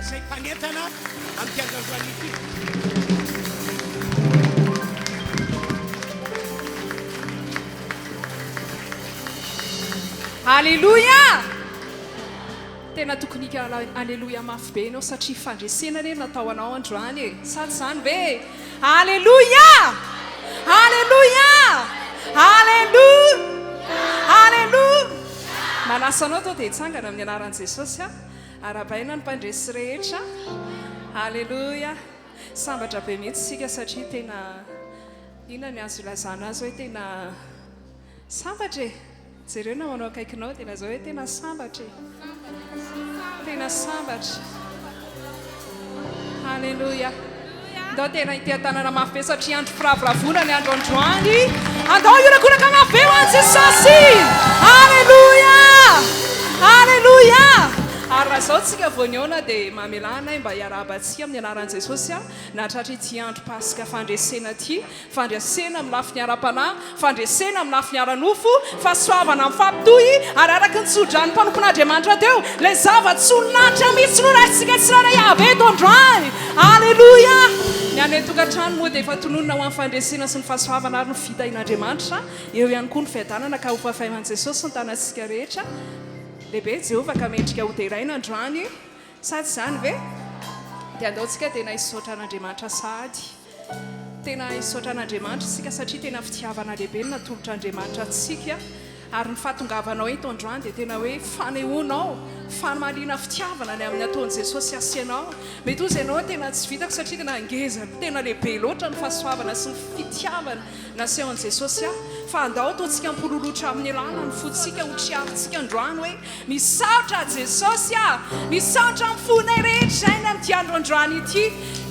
izay mpanentana amin'ity andro androany ity. Aleloia! Tena tokony hikala Aleloia mafy be ianao satria fandresena anie no natao anao androany e! Sa tsy izany ve e? Aleloia! Aleloia! Alelo! Alelo! Manasa anao atao dia hitsangana amin'ny anaran'i Jesosy aho. Arahabaina ny mpandresy rehetra. Aleloia! Sambatra be mihitsy isika satria tena inona ny azo ilazana azy hoe tena Sambatra e! Jereo namanao akaikinao dia lazao hoe tena sambatra e! Tena sambatra. Haleloia. Andao tena hiteha-tanana mafy be satria andro firavoravoana ny andro androany. Andao hiorakoraka mafy be ho an'i Jesosy. Haleloia! Haleloia! Ary raha izao tsika vao nihaona dia mamelà anay mba hiarahaba antsika amin'ny anaran'i Jesosy nahatratra ity andro Paska fandresena ity. Fandresena amin'ny lafiny ara-panahy, fandresena amin'ny lafiny ara-nofo, fahasoavana mifampitohy, ary araka ny tso-dran'ny mpanompon'Andriamanitra teo, ilay zava-tsoan'Atra mihitsy no raisintsika tsirairay avy eto androany. Aleloia! Ny any an-tokantrano moa dia efa tononina ho amin'ny fandresena sy ny fahasoavana ary ny fitahian'Andriamanitra, eo ihany koa ny fiadanana ka hofafain'i Jesosy ny tanantsika rehetra. Lehibe Jehovah ka mendrika hoderaina androany, sa tsy izany ve? Dia andao tsika tena hisaotra an'Andriamanitra sahady. Tena hisaotra an'Andriamanitra isika satria tena fitiavana lehibe no natolotr'Andriamanitra antsika ary ny fahatongavanao eto androany dia tena hoe fanehoanao famaliana fitiavana ny amin'ny ataon'i Jesosy asianao. Mety hozy ianao tena tsy vitako satria tena ngeza, tena lehibe loatra ny fahasoavana sy ny fitiavana nasehon'i Jesosy ahy fa andao ataontsika mipololotra amin'ny lalana ny fontsika ho triarintsika androany hoe Misaotra Jesosy a! Misaotra amin'ny fonay rehetra izay ny amin'ity andro androany ity.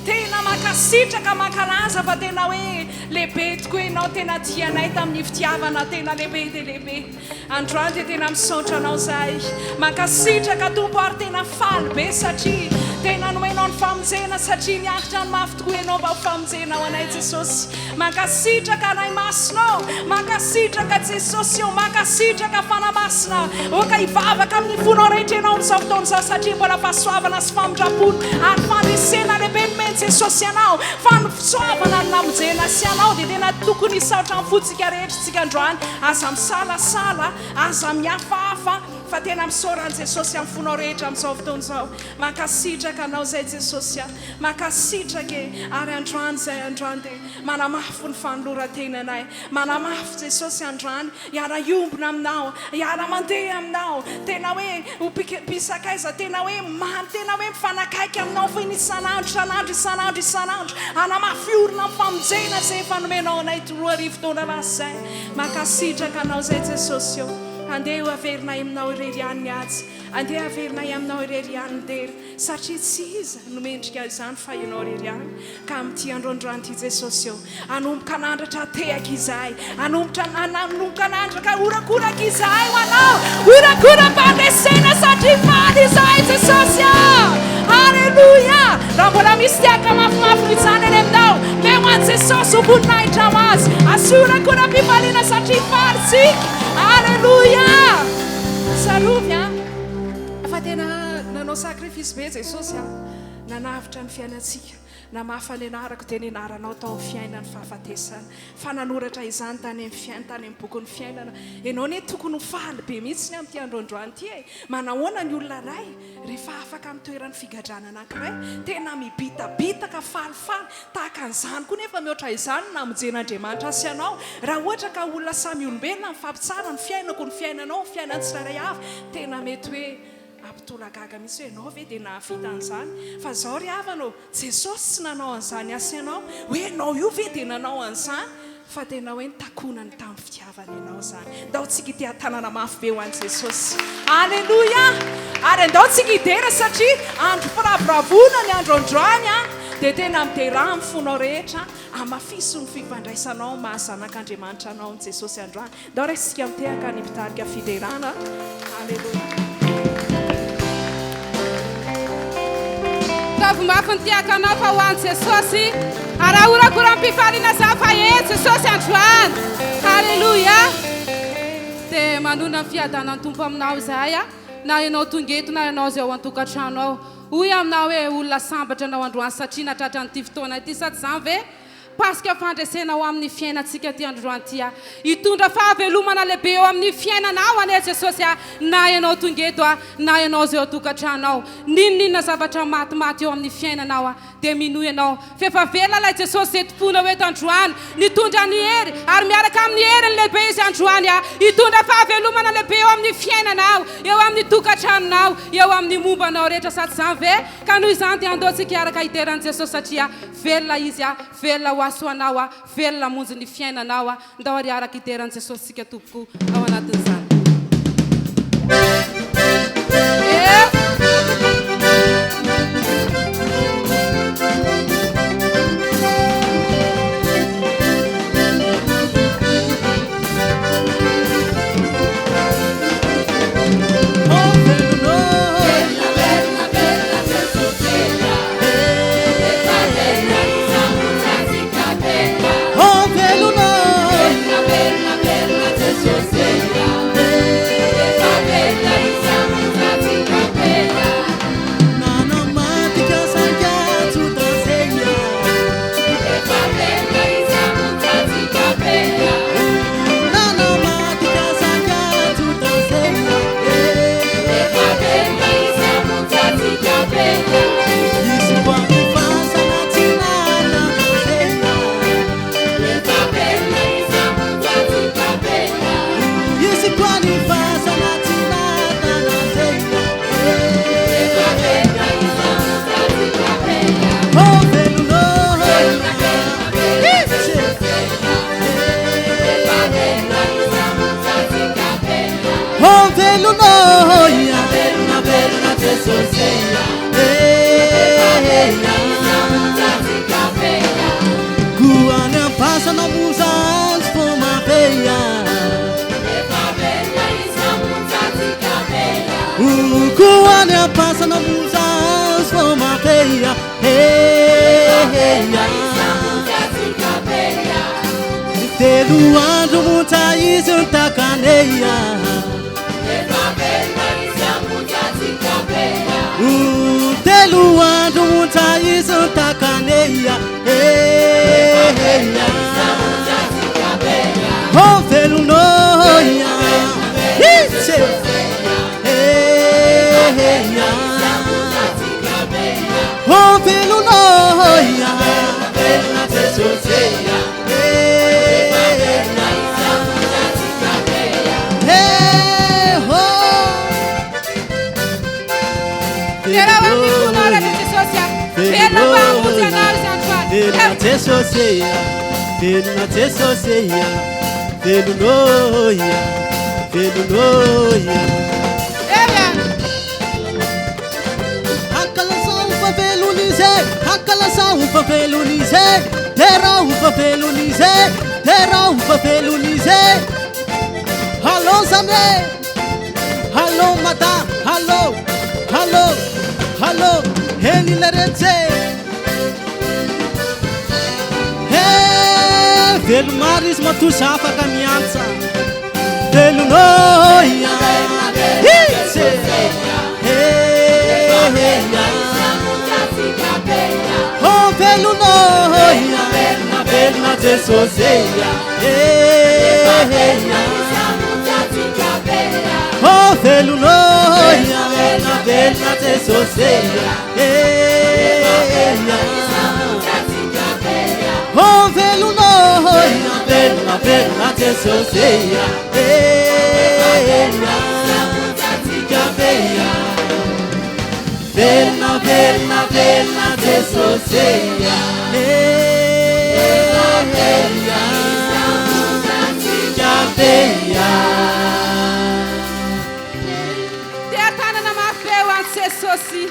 Tena mankasitraka, mankalaza fa tena hoe lehibe tokoa Ianao, tena tia anay tamin'ny fitiavana tena lehibe dia lehibe. Androany dia tena misaotra Anao izahay. Mankasitraka Tompo ary tena faly be satria tena nomenao ny famonjena satria niaritra ny mafy tokoa Ianao mba ho famonjena ho anay Jesosy. Mankasitraka Ray Masina ô! Mankasitraka Jesosy ô! Mankasitraka Fanahy Masina! Oka hivavaka amin'ny fonao rehetra ianao amin'izao fotoana izao satria mbola fahasoavana sy famindram-pony ary fandresena lehibe nomen'i Jesosy anao. Fahasoavana no namonjena sy anao dia tena tokony hisaotra amin'ny fontsika rehetra isika androany. Aza misalasala, aza mihafahafa fa tena misaora an'i Jesosy amin'ny fonao rehetra amin'izao fotoana izao. Mankasitraka anao izay Jesosy a! Mankasitraka e! Ary androany izay androany dia manamafy ny fanoloran-tenanay. Manamafy Jesosy androany hiara-hiombona aminao, hiara-mandeha aminao. Tena hoe ho mpisakaiza, tena hoe mamy, tena hoe mifanakaiky aminao feno isan'andro, isan'andro, isan'andro, isan'andro. Hanamafy orina amin'ny famonjena izay efa nomenao anay 2000 taona lasa izay. Mankasitraka anao izay Jesosy ô! Andeha ho averinay aminao irery ihany ny ady. Andeha haverinay aminao irery ihany ny dera. Satria tsy iza no mendrika izany fa Ianao irery ihany, ka amin'ity andro androany ity Jesosy ô, hanomboka hanandratra tehaka izahay, hanomboka hanomboka hanandraka horakoraka izahay ho Anao, horakoram-pandresena satria faly izahay Jesosy a! Aleloia! Raha mbola misy tehaka mafimafy noho izany any aminao, meo an'i Jesosy ho voninahitra ho Azy, asio horakoram-pifaliana satria faly isika. Aleloia! Tsarovy an! Fa tena nanao sacrifice be Jesosy a! Nanavotra ny fiainantsika, namafa ny anarako dia ny anaranao tao amin'ny fiainan'ny fahafatesana, fa nanoratra izany tany amin'ny fiain tany amin'ny bokin'ny fiainana. Ianao anie tokony ho faly be mihitsy ny amin'ity andro androany ity e! Manahoana ny olona iray rehefa afaka amin'ny toeran'ny figadrana anankiray? Tena mibitabitaka falifaly tahaka an'izany koa nefa mihoatra izany ny namonjen'Andriamanitra sy anao. Raha ohatra ka olona samy olombelona mifampitsara ny fiainako ny fiainanao ny fiainan'ny tsirairay avy Tena mety hoe hampitolagaga mihitsy hoe ianao ve dia nahavita an'izany? Fa izao ry havana ô, Jesosy tsy nanao an'izany asa ianao, hoe ianao io ve dia nanao an'izany? Fa tena hoe nitakonany tamin'ny fitiavany ianao izany. Ndao tsika hiteha-tanana mafy be ho an'i Jesosy. Aleloia! Ary andao tsika hidera satria andro firavoravoana ny andro androany an! Dia tena miderà amin'ny fonao rehetra, hamafiso ny fifandraisanao maha zanak'Andriamanitra anao amin'i Jesosy androany. Ndao raisitsika mitehaka ny mpitarika fiderana. Aleloia. Ataovy mafy ny tiakanao fa ho an'i Jesosy. Araho horakoram-pifaliana za fa e Jesosy androany. Haleloia. Dia manonona ny fiadanan'ny Tompo aminao izahay a. Na ianao tonga eto na ianao izay ao an-tokantrano ao. Hoy aminao hoe olona sambatra ianao androany satria nahatratra an'ity fotoana ity sa tsy izany ve? Paska fandresena ho amin'ny fiainantsika ity androany ity a. Hitondra fahavelomana lehibe eo amin'ny fiainanao anie Jesosy a, na ianao tonga eto a, na ianao izay ao an-tokantrano ao. N'inon'inona zavatra matimaty eo amin'ny fiainanao a, dia minoa ianao f'efa velona ilay Jesosy izay tompoinao eto androany, nitondra ny hery ary miaraka amin'ny heriny lehibe Izy androany a, hitondra fahavelomana lehibe eo amin'ny fiainanao, eo amin'ny tokantranonao, eo amin'ny momba anao rehetra sa tsy izany ve? Ka noho izany dia andao tsika hiaraka hidera an'i Jesosy satria velona Izy a, velona ho hasoanao a, velona hamonjy ny fiainanao a, ndao ary hiaraka hidera an'i Jesosy tsika tompoko ao anatin'izany. Telo andro monja izy nitakaneia. Telo andro monja izy nitakaneia. Oh velonoia. Itse. Oh velonoia. Derao amin'ny fonao raha Jesosy a. Velona mba hamonjy anao izy androany. Velona Jesosy ya, velona Jesosy ya, velono ya, velono ya. Eo ihany. Ankalazao fa velona izy, ankalazao fa velona izy, derao fa velona izy, derao fa velona izy. Allô zany e! Allô madame, allô, allô, allô, eny leretsy e! He, velomary izy matoa za afaka miantsa. Velonoia, itse, he, he, Oh velonoia, velona Jesosy, he, he, Oh velonoia, velona Jesosy, he, Oh velonoia, velona, velona Jesosy, he, Velona, velona, velona Jesosy, he, Dia tanana mafy be ho an'i Jesosy.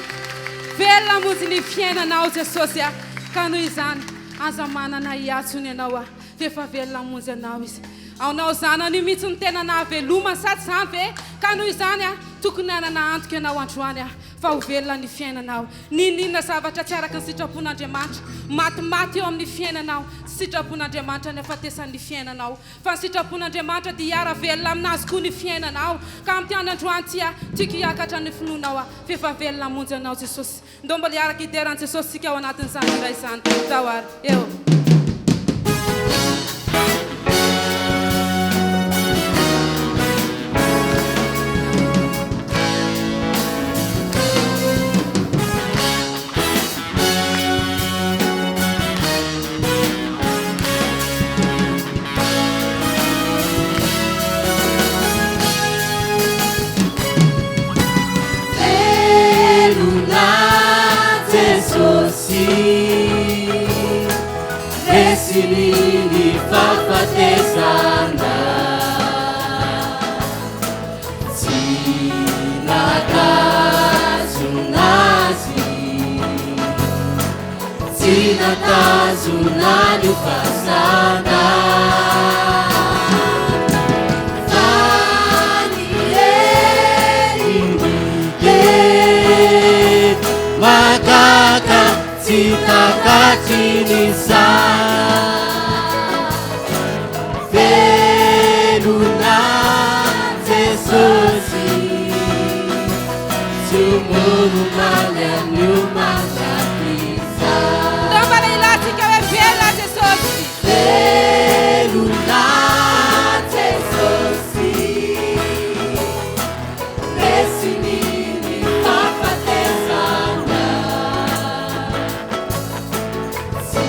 Velona hamonjy ny fiainanao Jesosy a. Ka noho izany, aza manana ahiahy intsony ianao a. Fa efa velona hamonjy anao Izy. Anao zanany io mihitsy no tena nahavelomany sa tsy izany ve? Ka noho izany a. Tokony hanana antoka ianao androany fa ho velona ny fiainanao. N'inon'inona zavatra tsy araka ny sitrapon'Andriamanitra, matimaty eo amin'ny fiainanao, tsy sitrapon'Andriamanitra ny hafatesan'ny fiainanao. Fa ny sitrapon'Andriamanitra dia hiara-velona aminazy koa ny fiainanao. Ka amin'ity andro androany ity, tiako hiakatra ny finoanao aho, f'efa velona hamonjy anao Jesosy. Ndao mbola hiaraka hidera an'i Jesosy isika ao anatin'izany indray izany. Ndao ary. Eo. Velona Jesosy, resiny ny fahafatesana. Tsy nahatazona azy, tsy nahatazona ny fasana. Fa ny heriny dia mahagaga tsy takatry ny saina. Velona Jesosy, tsy ho monomaly anio mandrakizay. Ndao mba lehilahintsika hoe velona Jesosy. Velona Jesosy, resiny ny fahafatesana. Tsy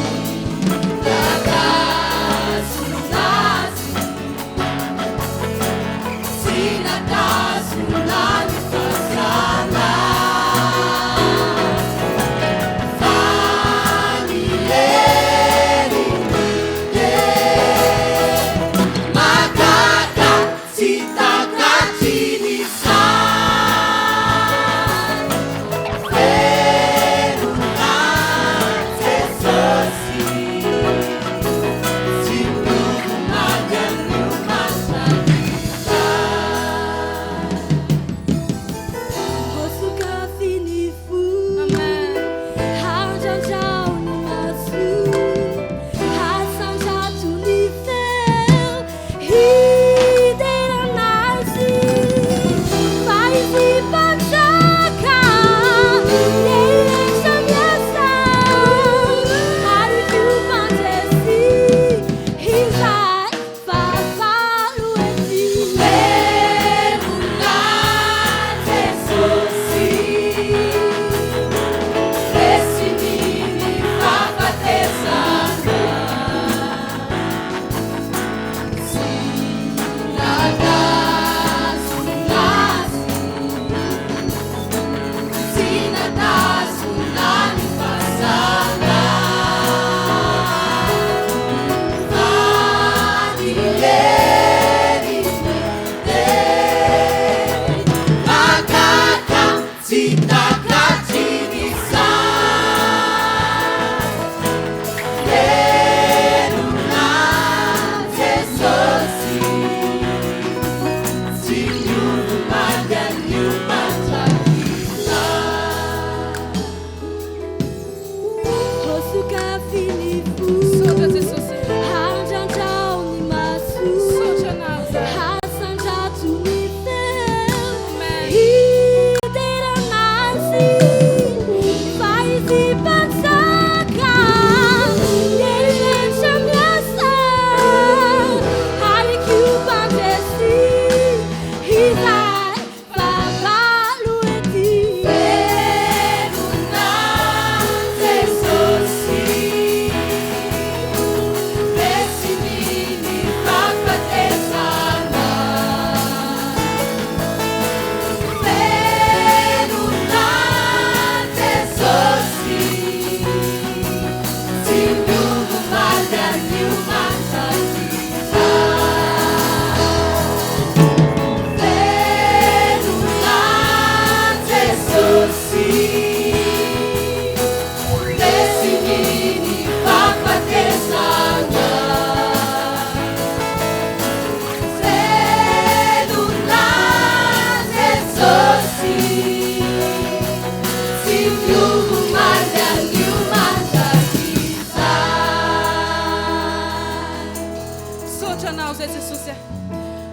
izay Jesosy a.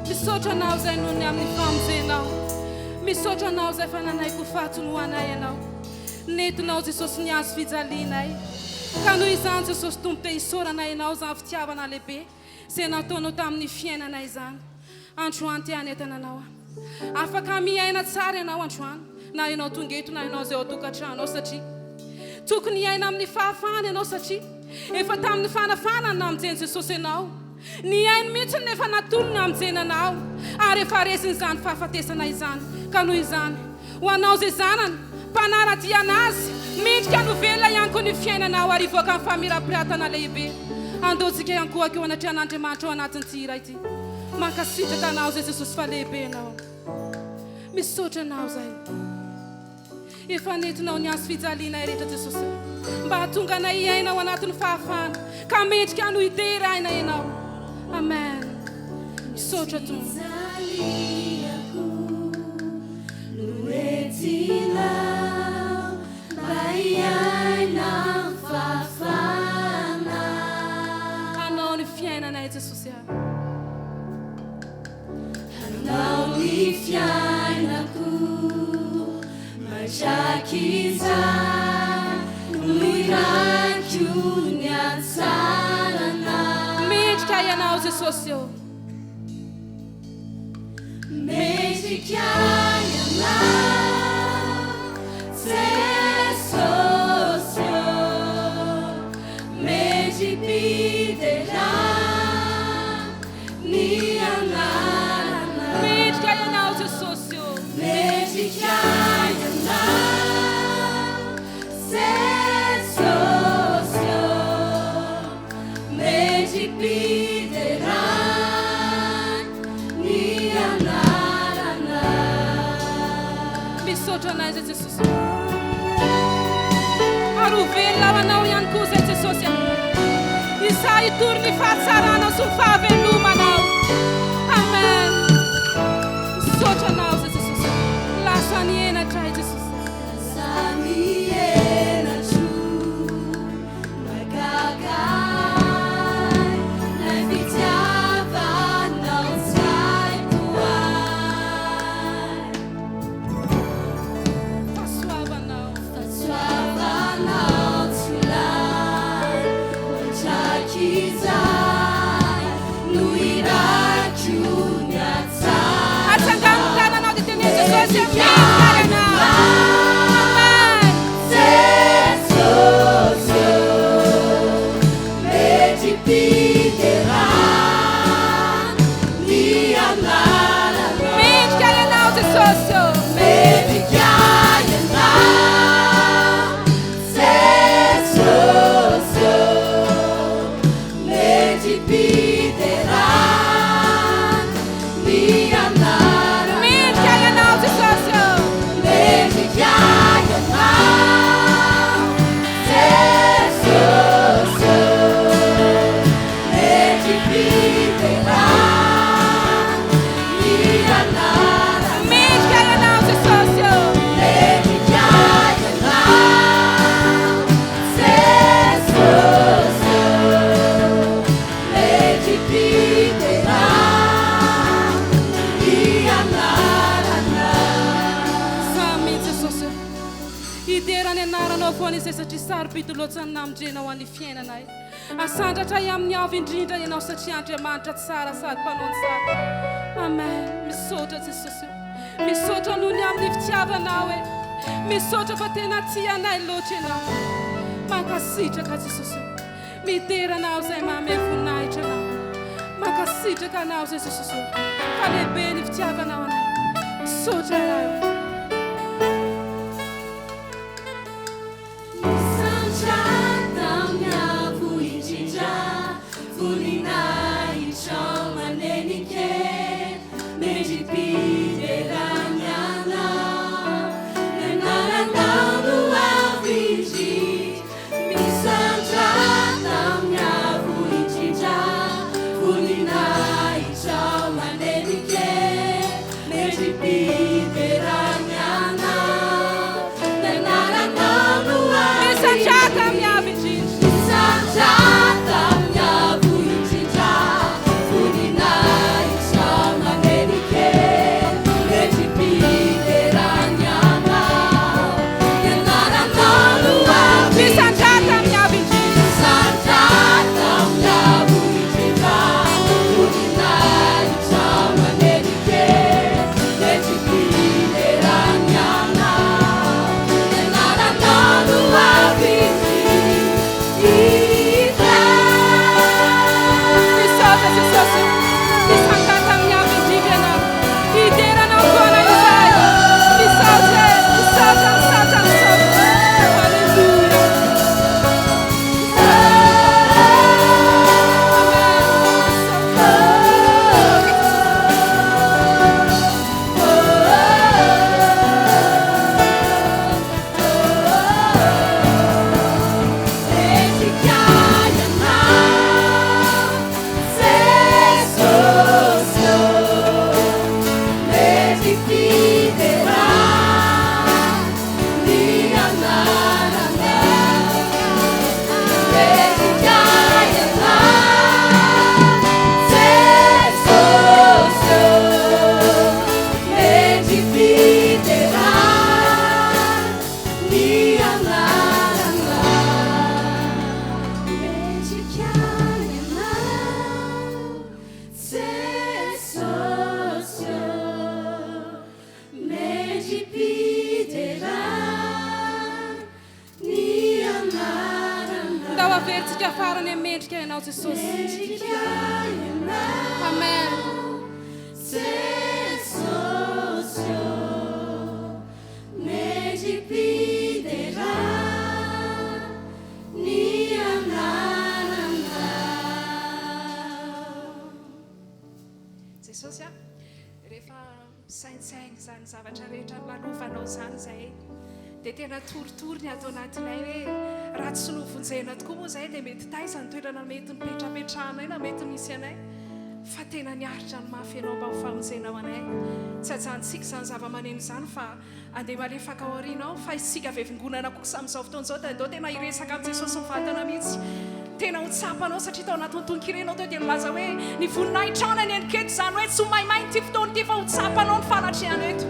Misaotra Anao izay noho ny amin'ny famonjenao. Misaotra Anao izay fa nanaiky ho faty ho anay Ianao. Nentinao Jesosy ny hazo fijalianay. Ka noho izany Jesosy Tompo te hisaorana Ianao izany fitiavana lehibe izay nataonao tamin'ny fiainanay izany. Androany te hanentana anao aho. Afaka miaina tsara ianao androany na ianao tonga eto na ianao izay ao an-tokantrano ao satria tokony hiaina amin'ny fahafahana ianao satria efa tamin'ny fanafahana no namonjen'i Jesosy anao. Ny ainy mihitsy no efa natolony hamonjena anao ary efa resiny izany fahafatesana izany ka noho izany ho anao izay zanany, mpanara-dia an'Azy, mendrika ny ho velona ihany koa ny fiainanao ary hivoaka amin'ny famirapiratana lehibe. Andeontsika hiankohoka eo anatrehan'Andriamanitra ao anatin'ity hira ity. Mankasitraka Anao izay Jesosy fa lehibe Ianao. Misaotra Anao izay. Efa nentinao ny hazo fijalianay rehetra Jesosy mba hahatonga anay hiaina ao anatin'ny fahafahana ka mendrika no hideraina Ianao. Amen. Misaotra Tompo. Anao ny fiainanay Jesosy a. Hanao ny fiainako mandrakizay no irako ny hatsarana. Mendrika Ianao Jesosy ô. Mendrika Ianao Jesosy ô. Mendri-piderana ny anaranao. Mendrika Ianao Jesosy ô. Mendrika Ianao Jesosy ô. Mendri-piderana ny anaranao. Misaotra anay izay Jesosy ô. Ary ho velona ho anao ihany koa izay Jesosy a. Izaho hitory ny fahatsaranao sy ny fahavelomanao. Amen. Misaotra anao izay Jesosy a. Lasa ny henatra ahy Jesosy a. Lasa ny henatro, mahagaga ahy, ilay fitiavanao tsy haiko ahy. Fahasoavanao. Fahasoavanao tsy lany mandrakizay no irako ny hatsarana. Atsangano ny tananao dia teneno Jesosy hoe mendrika ianao. Amen. Jesosy ô, mendri-piderana ny anaranao. Mendrika ianao Jesosy ô. Mendrika ianao, Jesosy ô, mendri-piderana ny anaranao. Mendrika ianao Jesosy ô. Mendrika ianao, Jesosy ô, mendri-piderana ny anaranao. Mendrika ianao Jesosy ô. Mendrika ianao, Jesosy ô, mendri-piderana ny anaranao. Samy Jesosy ô. Hidera ny anaranao foana izay satria sarobidy loatra ny namonjenao an'ny fiainanay. Asandratray amin'ny avo indrindra ianao satria Andriamanitra tsara sady mpanao ny tsara. Amen. Misaotra Jesosy ô. Misaotra noho ny amin'ny fitiavanao e. Misaotra fa tena tia anay loatra ianao. Mankasitraka Jesosy ô. Midera anao izay manome voninahitra anao. Mankasitraka anao izay Jesosy ô. Fa lehibe ny fitiavanao anay. Misaotra anao. Misandrata amin'ny avo indrindra, voninahitrao manenika, mendri-piderana anao, ny anaranao no avo indrindra. Misandrata amin'ny avo indrindra, voninahitrao manenika, mendri-piderana. Andao averintsika farany hoe mendrika ianao Jesosy. Amen. Jesosy a, rehefa misaintsaina izany zavatra rehetra nolalovanao izany izahay dia tena torotoro ny ato anatinay hoe raha tsy novonjena tokoa moa izahay dia mety taiza ny toerana mety nipetrapetrahanay na mety nisy anay fa tena niaritra ny mafy ianao mba ho famonjenao anay. Tsy ajanontsika izany zava-maneno izany fa andeha malefaka ao aoriana ao fa isika avy fiangonana kosa amin'izao fotoana izao dia andao tena hiresaka amin'i Jesosy mivantana mihitsy. Tena ho tsapanao satria tao anatin'ny tononkira ianao teo dia nilaza hoe ny voninahitrao no aneniko eto, izany hoe tsy ho maimaina ity fotoana ity fa ho tsapanao ny fanatrehana eto.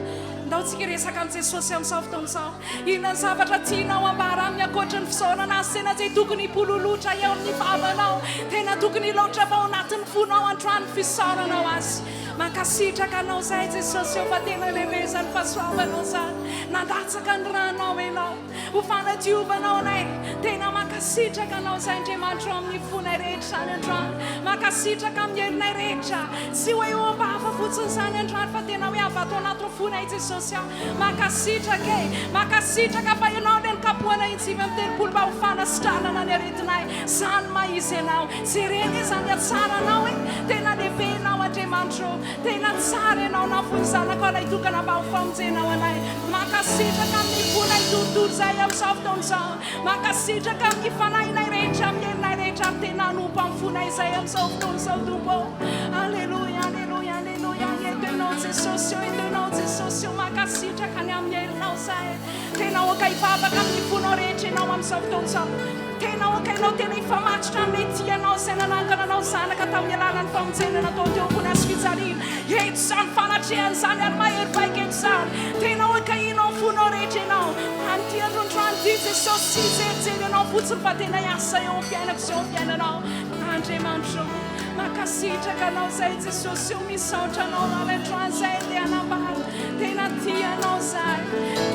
Ndao tsika hiresaka amin'i Jesosy amin'izao fotoana izao. Inona ny zavatra tianao ambara aminy ankoatry ny fisaorana Azy? Tena tsy tokony hipololotra eo amin'ny vavanao. Tena tokony hilaotra avy ao anatin'ny fonao androany ny fisaoranao Azy. Mankasitraka Anao izahay Jesosy ô fa tena lehibe izany fahasoavanao izany. Nandatsaka ny ranao Ianao ho fanadiovanao anay. Tena mankasitraka Anao izahay Andriamanitra ô amin'ny fonay rehetra izany androany. Mankasitraka amin'ny herinay rehetra. Tsy hoe eo am-bava fotsiny izany androany fa tena hoe avy ato anatin'ny fonay Jesosy a. Mankasitraka e! Mankasitraka fa Ianao ilay nikapohana in-tsivy amby 30 mba ho fanasitranana ny aretinay. Izany maha izy Anao. Jerena e izany hatsaranao e! Tena lehibe Ianao Andriamanitra ô! Tena tsara Ianao nahafoy ny Zanakao lahitokana mba ho famonjenao anay. Mankasitraka amin'ny fonay torotoro izahay amin'izao fotoana izao. Mankasitraka amin'ny fanahinay rehetra, amin'ny herinay rehetra ary tena hanompo amin'ny fonay izahay amin'izao fotoana izao Tompo ô! Aleloia, aleloia, aleloia! Eto Ianao Jesosy ô, eto Ianao Jesosy ô! Mankasitraka ny amin'ny herinao izahay. Tena aoka hivavaka amin'ny fonao rehetra ianao amin'izao fotoana izao. Tena aoka ianao tena hifamatotra amin'ilay tia anao izay nanangana anao zanaka tamin'ny alalan'ny famonjena natao teo ambony hazofijaliana. Eto izany fanatrehana izany ary mahery vaika eto izany. Tena aoka hino amin'ny fonao rehetra ianao. Amin'ity androndroany ity Jesosy tsy hijerijery anao fotsiny fa tena hiasa eo amin'ny fiainako sy eo amin'ny fiainanao. Andriamanitra ô, mankasitraka Anao izay Jesosy ô, misaotra Anao an'androany izay andeha hanambara. Tena tia Anao izahay.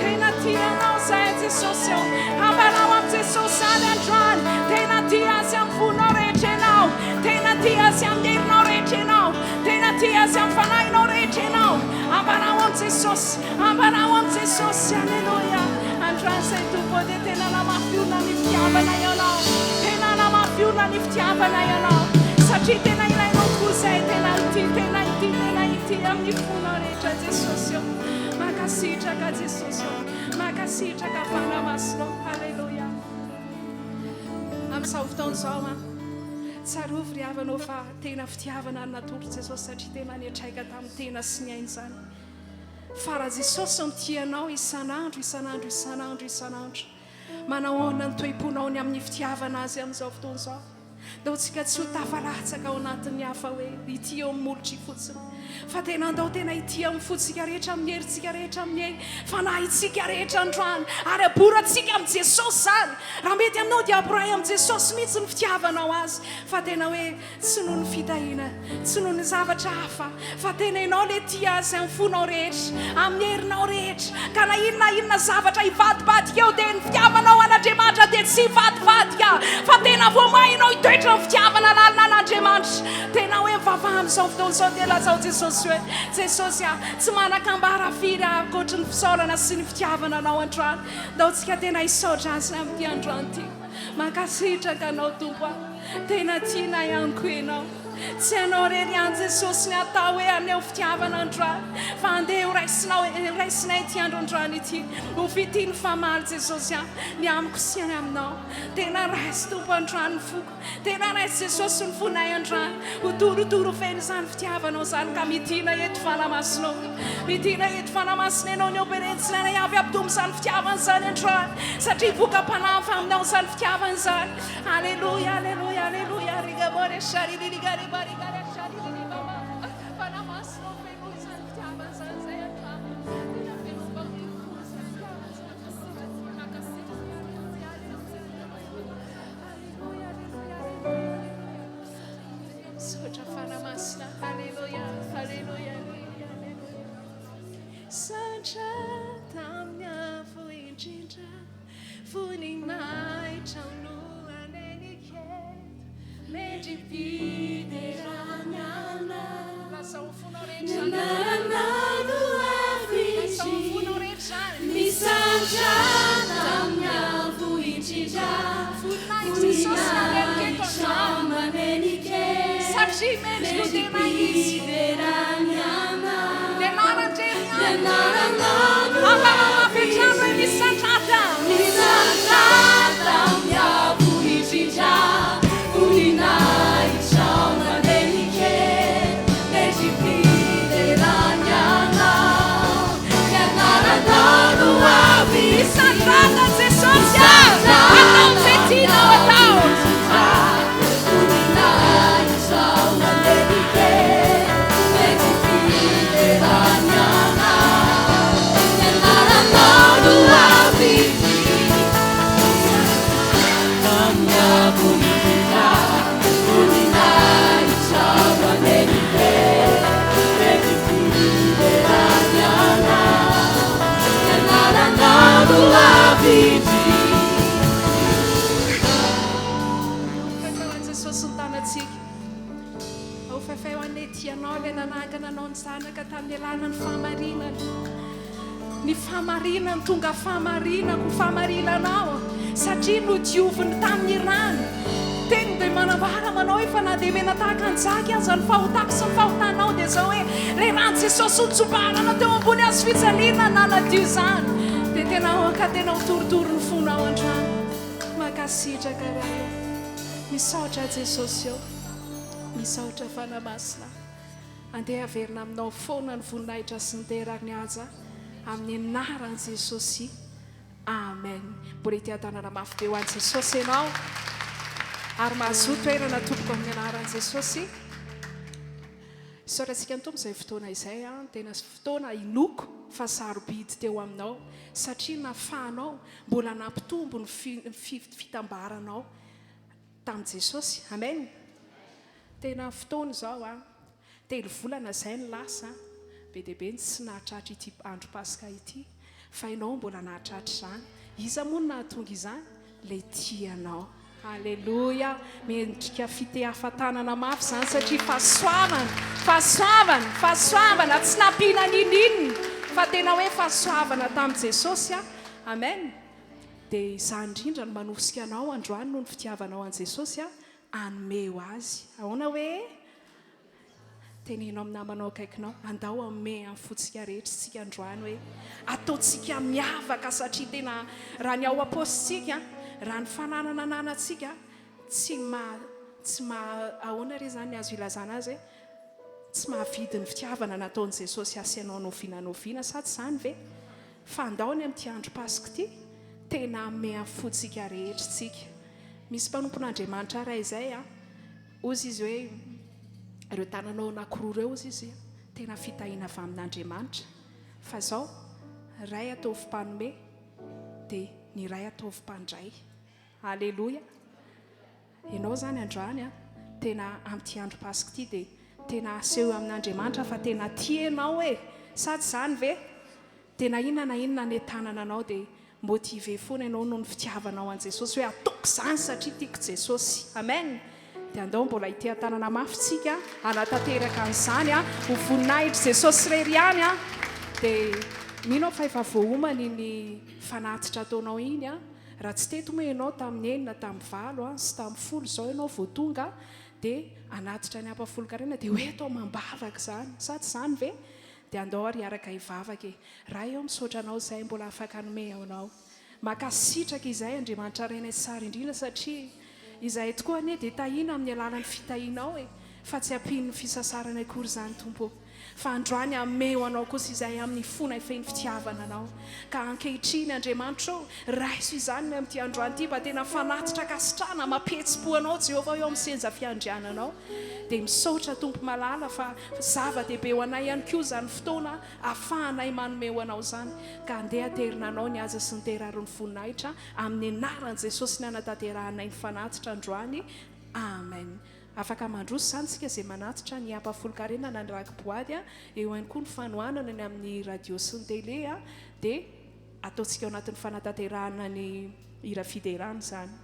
Tena tia Anao izahay Jesosy ô. Ambarao amin'i Jesosy izany androany. Tena tia Azy amin'ny fonao rehetra ianao. Tena tia Azy amin'ny herinao rehetra ianao. Tena tia Azy amin'ny fanahinao rehetra ianao. Ambarao amin'i Jesosy. Ambarao amin'i Jesosy. Aleloia. Androany izay Tompo ô dia tena namafy orina ny fitiavana Ianao. Tena namafy orina ny fitiavana Ianao. Satria tena ilainao tokoa izay. Tena ity, tena ity, tena ity amin'ny fonao rehetra Jesosy ô. Mankasitraka Jesosy ô. Mankasitraka Fanahy Masina ô. Aleloia. Amin'izao fotoana izao an. Tsarovy ry havana ô fa tena fitiavana no natolotr'i Jesosy satria tena niantraika tamin'ny tena sy ny ainy izany. Fa raha Jesosy no tia anao isan'andro, isan'andro, isan'andro, isan'andro, manao ahoana ny toe-ponao ny amin'ny fitiavana Azy amin'izao fotoana izao? Ndao tsika tsy ho tafalatsaka ao anatin'ny hafa hoe ity eo amin'ny molotry fotsiny, fa tena andao tena ity amin'ny fontsika rehetra, amin'ny herintsika rehetra, amin'ny fanahintsika rehetra androany, ary aborantsika amin'i Jesosy izany. Raha mety aminao dia aborahy amin'i Jesosy mihitsy ny fitiavanao Azy, fa tena hoe Tsy noho ny fitahiana, tsy noho ny zavatra hafa, fa tena ianao ilay tia azy amin'ny fonao rehetra, amin'ny herinao rehetra. Ka na inona na inona zavatra hivadibadika eo dia ny fitiavanao an'Andriamanitra dia tsy hivadibadika, fa tena vao may ianao hitoetra amin'ny fitiavana lalina an'Andriamanitra. Tena hoe mivavaha amin'izao fotoana izao dia lazao Jesosy hoe, Jesosy a, tsy manan-kambara firy aho ankoatry ny fisaorana sy ny fitiavana Anao androany. Ndao tsika tena hisaotra Azy amin'ity androany ity. Mankasitraka Anao Tompo a. Tena tiana ihany koa ianao. Tsy ianao irery ihany Jesosy ny atao hoe haneho fitiavana androany fa andeha ho raisinao ho raisinay ity andro androany ity ho fitia ny famaly Jesosy a ny amiko sy ny aminao. Tena raiso Tompo androany ny foko. Tena raiso Jesosy ny fonay androany. Ho torotoro feno izany fitiavanao izany ka midina eto Fanahy Masinao. Midina eto Fanahy Masina ianao ny opereny tsirairay avy hampitombo izany fitiavana izany androany satria voka-panahy avy aminao izany fitiavana izany. Aleloia, aleloia, aleloia, rigamore shariririgaribarigaria shaririribaba. Fanahy Masina ô, fenoy izany fitiavana izany izay androany. Tena fenoy mba ho torotoro izany fitiavana izany. Mankasitraka, aleloia, aleloia, aleloia, aleloia, aleloia, aleloia. Misaotra Fanahy Masina, aleloia, aleloia, aleloia, aleloia. Sandra tamin'ny avo indrindra. Voninahitra no aneniko. Lazao amin'ny fonao rehetra izany. Lazao amin'ny fonao rehetra izany. Voninahitry Jesosy ny aneriko eto androany. Satria mendrika ho deraina Izy. Ny anaran-dReny ihany. Ambarao mafy hatrany hoe misandrata. Misandrata Jesosy a! Atao izay tianao atao. Fefeo an'i Jesosy ny tanantsika. Ao fefeo anie tianao ilay nanangana anao ny zanaka tamin'ny alalan'ny fahamarinana. Ny fahamarinany tonga fahamarinako ho fahamarinanao satria nodioviny tamin'ny rany. Teny dia manambara manao hoe fa na dia mena tahaka ny jaky aza ny fahotako sy ny fahotanao dia izao hoe ilay ran'i Jesosy notsobahanana teo ambony hazo fijaliana nanadio izany dia tena ka tena ho torotoro ny fonao androany. Mankasitraka Ray ô. Misaotra Jesosy ô. Misaotra Fanahy Masina. Andeha haverina aminao foana ny voninahitra sy ny dera ary ny haja amin'ny anaran'i Jesosy. Amen. Mbola ity-tanana mafy be ho an'i Jesosy ianao. Ary mahazoa toerana tompoko amin'ny anaran'i Jesosy. Misaotra antsika ny Tompo izay fotoana izay an, tena fotoana inoako fa sarobidy teo aminao satria nafahanao mbola nampitombo ny fitambaranao tamin'i Jesosy. Amen. Tena fotoana izao an! Telo volana izay no lasa, be dia be ny tsy nahatratra ity andro Paska ity, fa ianao mbola nahatratra izany. Iza moa no nahatonga izany? Ilay tia anao. Aleloia! Mendrika fitehafa-tanana mafy izany satria fahasoavana, fahasoavana, fahasoavana, tsy nampiana n'inon'inona fa tena hoe fahasoavana tamin'i Jesosy an! Amen! Dia izany indrindra no manosika anao androany noho ny fitiavanao an'i Jesosy an! Hanome ho azy. Ahoana hoe? Teneno amin'ny namanao akaikinao, andao hanome amin'ny fontsika rehetra isika androany hoe, ataontsika miavaka satria tena raha ny ao am-paosintsika, raha ny fananana ananantsika, tsy maha, tsy maha, ahoana re izany ny azo ilazana azy e? Tsy mahavidy ny fitiavana nataon'i Jesosy ahy sy ianao n'oviana n'oviana, sa tsy izany ve? Fa andao ny amin'ity andro Paska ity, tena hanome amin'ny fontsika rehetra isika. Misy mpanompon'Andriamanitra iray izay an, hozy izy hoe, ireo tananao anankiroa ireo hozy izy tena fitahiana avy amin'Andriamanitra. Fa izao, iray ataovy mpanome, dia ny iray ataovy mpandray. Aleloia! Ianao izany androany an, tena amin'ity andro Paska ity dia tena asehoy amin'Andriamanitra fa tena tia ianao e! Sa tsy izany ve? Dia na inona na inona anentanana anao dia motivé foana ianao noho ny fitiavanao an'i Jesosy hoe ataoko izany satria tiako Jesosy. Amen! Dia andao mbola hiteha-tanana mafy tsika hanatanteraka an'izany ho voninahitr'i Jesosy irery ihany. Dia mino aho fa efa voaomana iny fanatitra ataonao iny. Raha tsy teto moa ianao tamin'ny enina, tamin'ny valo sy tamin'ny folo izao ianao vao tonga dia hanatitra ny ampahafolon-karena dia hoe atao amam-bavaka izany. Sa tsy izany ve? Dia andao ary hiaraka hivavaka e. Ray ô misaotra anao izay mbola afaka hanome anao. Mankasitraka izay Andriamanitra Rainay tsara indrindra satria izahay tokoa anie dia tahiana amin'ny alalan'ny fitahianao e, fa tsy ampian'ny fisasaranay akory izany Tompo ô. Fa androany hameo anao kosa izahay amin'ny fonay feno fitiavana anao. Ka ankehitriny Andriamanitra ô, raiso izany ny amin'ity androany ity mba tena fanatitra ankasitrahana mampihetsi-po anao Jehovah eo amin'ny seza fiandriananao. Dia misaotra Tompo malala fa zava-dehibe ho anay ihany koa izany fotoana ahafahanay manome ho Anao izany. Ka andeha aterina Anao ny haja sy ny dera ary ny voninahitra amin'ny anaran'i Jesosy ny hanatanterahanay ny fanatitra androany. Amen. Afaka mandroso izany isika izay manatitra ny ampahafolon-karena na ny raki-boady, eo ihany koa ny fanohanana ny amin'ny radio sy ny télé dia ataontsika ao anatin'ny fanatanterahana ny hira fiderana izany.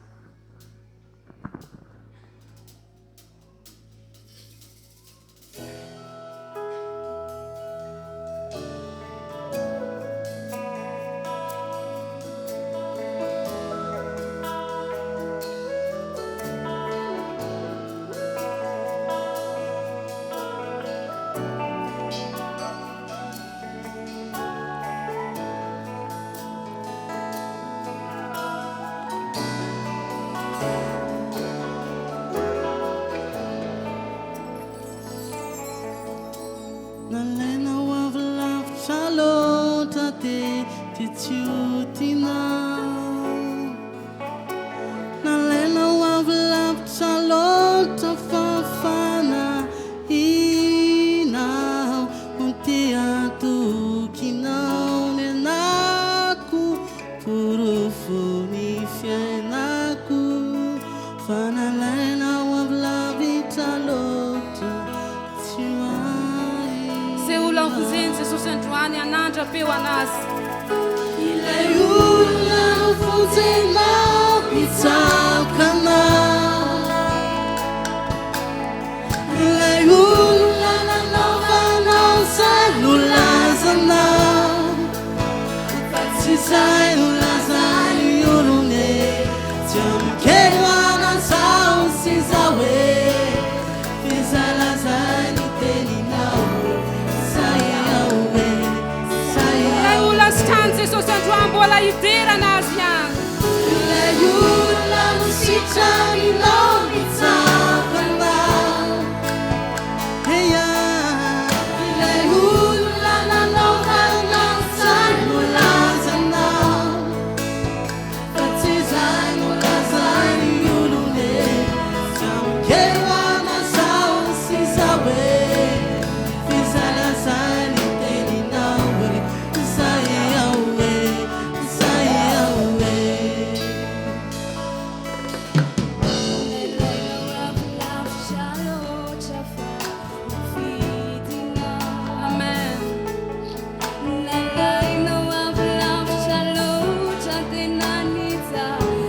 tsy ho tianao. Nalainao avy lavitra loatra fa fanahinao no tia tokinao ny anako porofon'ny fiainako fa nalainao avy lavitra loatra tsy ho ahy. Izay olona novonjen'i Jesosy androany hanandra-peo an'Azy. Ilay olona novonjenao hitsaoka anao. Ilay olona nanaovanao izay nolazanao. Fa tsy izay nolazain'ny olona e. Tsy amin-kery ho an'izao sy izao e. F'izay lazain'ny teninao e. Zay aho e, zay Ilay aho olona e. sitranin'i Jesosy androany mbola hiderana Azy ihany. Ilay olona nositraninao nitsapa anao. Eia, ilay olona nanaovanao izay nolazanao. Fa tsy izay nolazain'ny olona e. Tsy amin-kery ho an'izao sy izao e. F'izay lazain'ny teninao e. Zay aho e, zay aho e. Amen. Nalainao avy lavitra loatra tena nijalianao,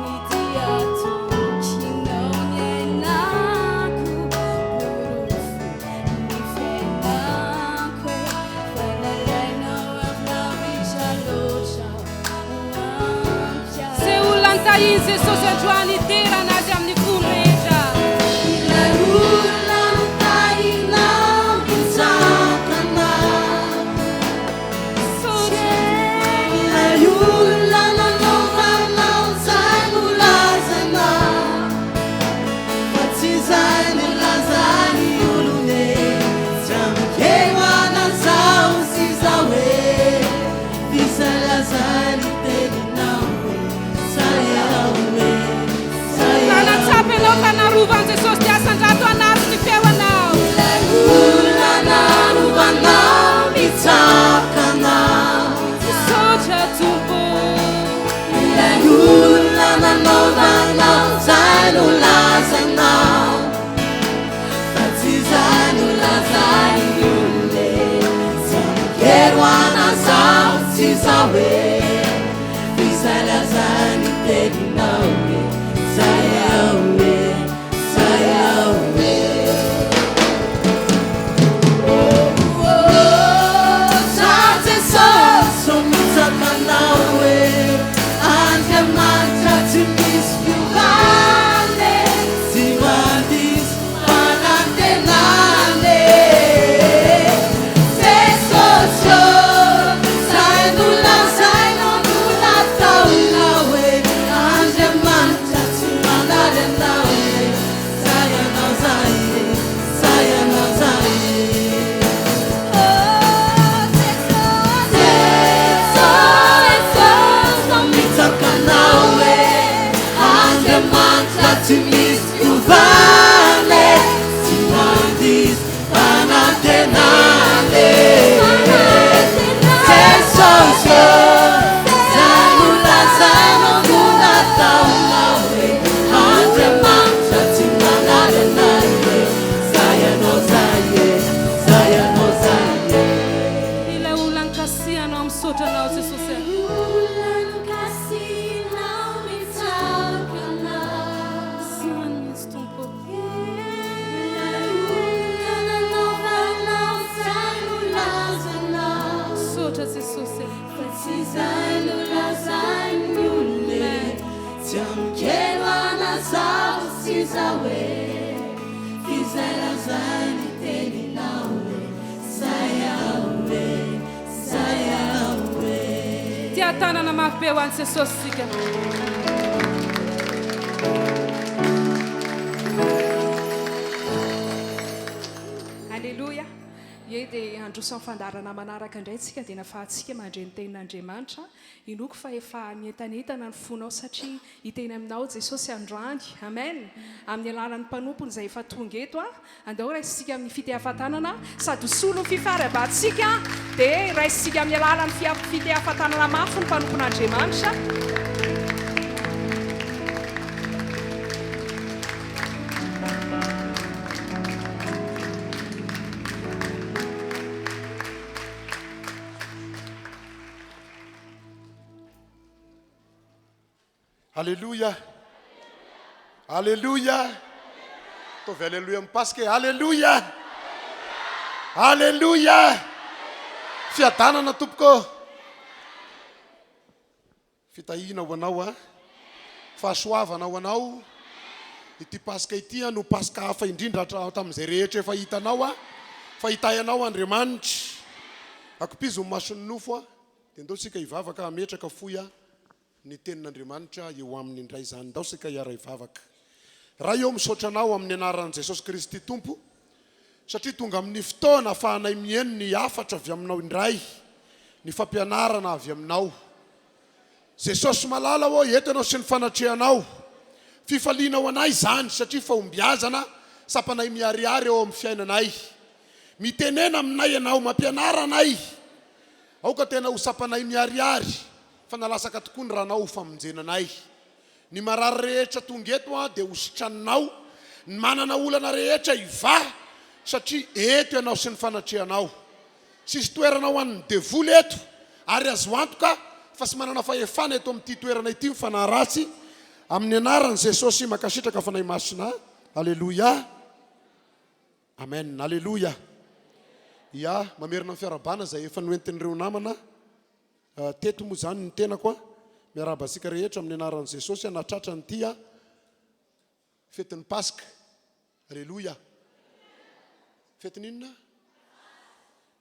ny dia tokinao ny ainako, porofo ny fiainako e. Fa nalainao avy lavitra loatra ho ampy ahy. Izay olona notahian'i Jesosy androany hiderana Azy amin'ny fony rehetra. Ilay olona notahinao nitsapa anao. Misaotra. Ilay olona nanaovanao izay nolazanao. Fa tsy izay nolazain'ny olona e. Tsy amin-kery ho an'izao sy izao e. F'izay lazain'ny teninao e. Zay aho e, zay Raha aho natsapa ianao fa narovan'i Jesosy dia asandrato anaty ny feonao. Ilay olona narovanao nitsaka anao. Misaotra Tompo. Ilay olona nanaovanao izay nolazanao. Fa tsy izay nolazain'ny olona e. Tsy amin-kery ho an'izao sy izao e. F'izay lazain'ny teninao e. Zay aho e, zay aho e. Za Jesosy mitsaka anao e. Andriamanitra tsy misy fiovana e. Tsy mandiso fanantenana e. Jesosy ô, zay nolazainao no nataonao e. Andriamanitra tsy manary anao e. Zay anao zay e, zay anao zay e. Jesosy mitsaka anao e. Andriamanitra tsy misy fiovana e. Tsy mandiso fanantenana e. Jesosy ô, zay nolazainao no nataonao e. Andriamanitra tsy manary anay e. Zay anao zay e, zay anao zay e. Ilay olona nokasihanao misaotra anao Jesosy. Olona nokasinao mitsaka anao. Zany mihitsy Tompo. Ilay olona nanaovanao izay nolazanao. Misaotra Jesosy. Fa tsy izay nolazain'ny olona e. Tsy amin-kery ho an'izao sy izao e. F'izay lazain'ny teninao e. Zay aho e, zay aho e. Tia tanana mafy be ho an'i Jesosy sika. Alléluia. Ie, dia handroso amin'ny fandaharana manaraka indray isika dia nafahantsika mandre ny tenin'Andriamanitra. Inoako fa efa mientanentana ny fonao satria hiteny aminao Jesosy androany. Amen! Amin'ny alalan'ny mpanompony izay efa tonga eto. Andao raisintsika amin'ny fitehafa-tanana sady ho solon'ny fifarihabantsika dia raisintsika amin'ny alalan'ny fitehafa-tanana mafy ny mpanompon'Andriamanitra. Aleloia! Aleloia! Ataovy aleloia amin'ny Paska e! Aleloia! Aleloia! Fiadanana tompoko! Fitahiana ho anao a! Fahasoavana ho anao. Ity Paska ity no Paska hafa indrindra hatra tamin'izay rehetra efa hitanao a! Fa hitahy anao Andriamanitra. Akopizo ny mason'ny nofo a! Dia ndao isika hivavaka hametraka fohy a! Ny tenin'Andriamanitra eo aminy indray izany. Ndao isika hiara-hivavaka. Ray ô, misaotra Anao amin'ny anaran'i Jesosy Kristy Tompo, satria tonga amin'ny fotoana ahafahanay mihaino ny hafatra avy Aminao indray, ny fampianarana avy Aminao. Jesosy malala ô, eto Ianao sy ny fanatrehanao. Fifaliana ho anay izany, satria fahombiazana sampanay miharihary eo amin'ny fiainanay. Mitenena aminay Ianao, mampianara anay. Aoka tena ho sampanay miharihary. Fa nalasaka tokoa ny ranao ho famonjena anay. Ny marary rehetra tonga eto an dia ho sitraninao, ny manana olana rehetra hivaha satria eto ianao sy ny fanatrehanao. Tsisy toerana ho an'ny devoly eto ary azo antoka fa tsy manana fahefana eto amin'ity toerana ity ny fanahy ratsy amin'ny anaran'i Jesosy mankasitraka Fanahy Masina Aleloia Amen Aleloia Ya mamerina ny fiarahabana izay efa noentin'ireo namana Teto moa izany ny tenako a! Miarahaba antsika rehetra amin'ny anaran'i Jesosy a! Nahatratra an'ity a! Fetin'ny Paska. Aleloia! Fetin'ny inona?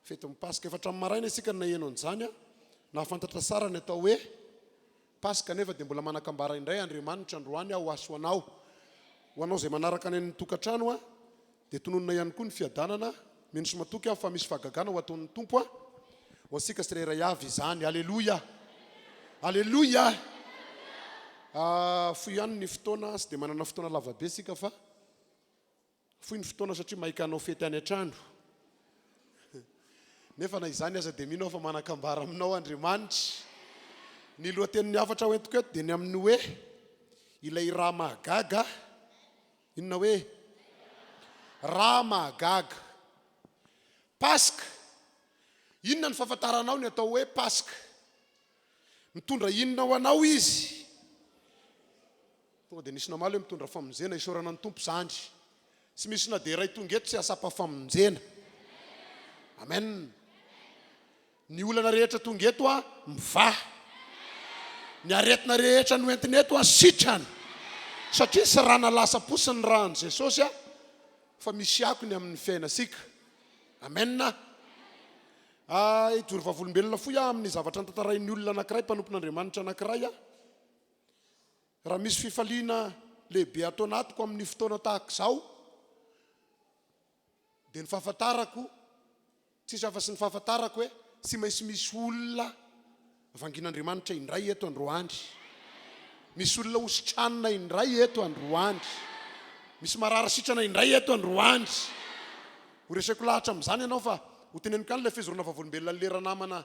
Fetin'ny Paska. Efa hatramin'ny maraina isika no naheno an'izany a! Nahafantatra tsara ny atao hoe Paska nefa dia mbola manan-kambara indray Andriamanitra androany aho ho anao. Ho anao izay manaraka any amin'ny tokantrano a! Dia tononina ihany koa ny fiadanana, mino sy matoky aho fa misy fahagagana ho ataon'ny Tompo a! Ho antsika tsirairay avy izany. Aleloia! Aleloia! Ah, fohy ihany ny fotoana, tsy dia manana fotoana lava be isika fa fohy ny fotoana satria maika hanao fety any an-trano. Nefa na izany aza dia mino aho fa manan-kambara aminao Andriamanitra. Ny lohatenin'ny hafatra hoentiko eto dia ny amin'ny hoe ilay rà mahagaga. Inona hoe? Raha mahagaga. Paska. Inona ny fahafantaranao ny atao hoe Paska? Mitondra inona ho anao izy? Tonga dia nisy namaly hoe mitondra famonjena, isaorana ny Tompo izany. Tsy misy na dia iray tonga eto tsy hahasapa famonjena. Amen. Ny olana rehetra tonga eto an, mivaha. Ny aretina rehetra noentina eto an, sitrana. Satria tsy rà nalasa-posiny ny ràn'i Jesosy an, fa misy akony amin'ny fiainasika. Amen. Ah, hijoro vavolombelona fohy aho amin'ny zavatra notantarain'ny olona anankiray, mpanompon'Andriamanitra anankiray aho. Raha misy fifaliana lehibe ato anatiko amin'ny fotoana tahaka izao, dia ny fahafantarako Tsisy afa-tsy ny fahafantarako hoe tsy maintsy misy olona vangin'Andriamanitra indray eto androany. Misy olona hositranina indray eto androany. Misy marary sitrana indray eto androany. Ho reseko lahatra amin'izany ianao fa ho teneniko ihany ilay fijoroana vavolombelona an'ilay ranamana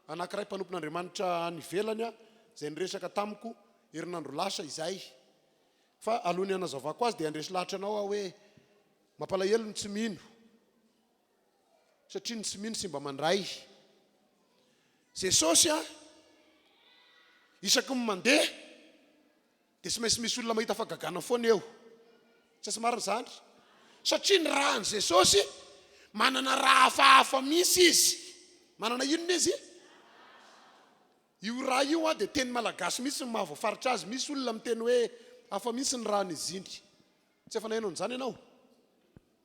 anankiray mpanompon'Andriamanitra any ivelany izay niresaka tamiko herinandro lasa izay. Fa alohan'ny hanazavako azy dia handresy lahatra anao aho hoe mampalahelo ny tsy mino. Satria ny tsy mino tsy mba mandray. Jesosy a, isaky ny mandeha dia tsy maintsy misy olona mahita fahagagana foana eo. Tsy tsy marina izany? Satria ny ràn'i Jesosy manana rà hafahafa mihitsy izy. Manana inona izy? Io rà io a dia teny malagasy mihitsy no mahavoafaritra azy. Misy olona miteny hoe hafa mihitsy ny ràn'izy iny. Tsy efa naheno an'izany ianao?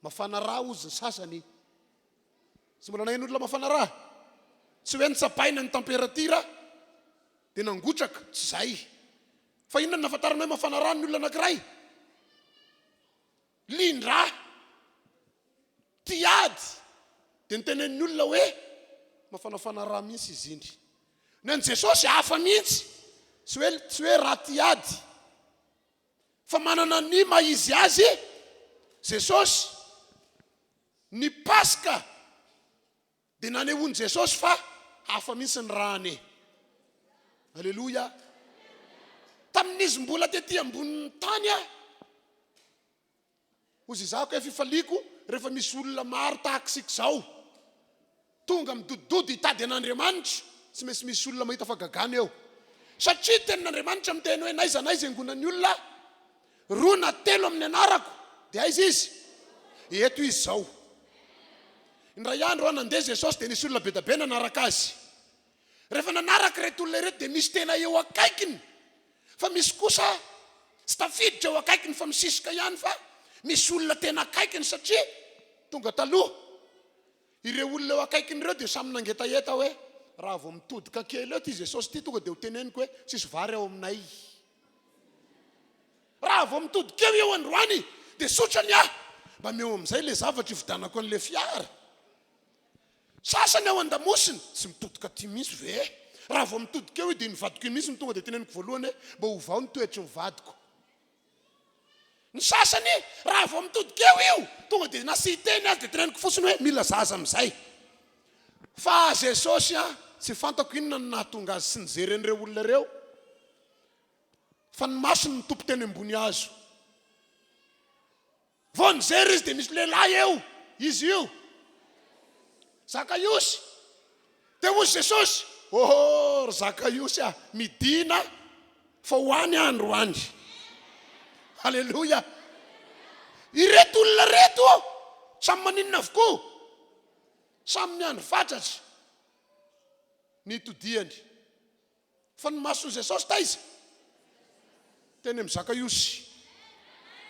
Mafana rà hozy ny sasany. Tsy mbola naheno olona mafana rà? Tsy hoe notsapaina ny temperatira dia nangotraka, tsy izay. Fa inona no nahafantarana hoe mafana rà ny olona anankiray? Lian-drà. Tia ady. Dia notenenin'ny olona hoe, Mafanafana rà mihitsy izy indry. Ny an'i Jesosy hafa mihitsy. Tsy hoe, tsy hoe rà tia ady. Fa manana ny maha izy azy Jesosy. Ny Paska dia nanehoan'i Jesosy fa hafa mihitsy ny ràny. Aleloia. Tamin'izy mbola tety ambonin'ny tany, Hozy izako hoe fifaliako rehefa misy olona maro tahaka isika izao tonga midodododo hitady an'Andriamanitra, tsy maintsy misy olona mahita fahagagana eo. Satria tenin'Andriamanitra miteny hoe n'aiza n'aiza iangonan'ny olona roa na telo amin'ny anarako dia aiza izy? Eto izy izao. Indray andro aho nandeha Jesosy dia nisy olona be dia be nanaraka azy. Rehefa nanaraka ireto olona ireto dia misy tena eo akaikiny fa misy kosa tsy tafiditra eo akaikiny fa misisika ihany fa misy olona tena akaikiny satria tonga taloha. Ireo olona eo akaikiny ireo dia samy nangetaheta hoe raha vao mitodika kely eo ity Jesosy ity tonga dia ho teneniko hoe tsisy vary ao aminay. Raha vao mitodika eo io androany dia sotrany aho mba omeo amin'izay ilay zavatra hividianako an'ilay fiara. Sasany ao an-damosina, tsy mitodika aty mihitsy ve e? Raha vao mitodika eo io dia ny vadiko io mihitsy no tonga dia teneniko voalohany hoe mba ovao ny toetry ny vadiko. Ny sasany raha vao mitodika eo io tonga dia na tsy hiteny aza dia teneniko fotsiny hoe mila zaza amin'izay. Fa Jesosy an, tsy fantako inona no nahatonga azy tsy nijery an'ireo olona ireo fa ny masony nitopy teny ambony hazo. Vao nijery izy dia misy lehilahy eo, izy io. Zakaiosy. Dia hoy Jesosy, Oh, ry Zakaiosy a, midina fa ho any aho androany. Aleloia. Ireto olona ireto, samy maninona avokoa? Samy miandry fatratra ny hitodiany. Fa ny mason'i Jesosy taiza? Teny amin'i Zakaiosy.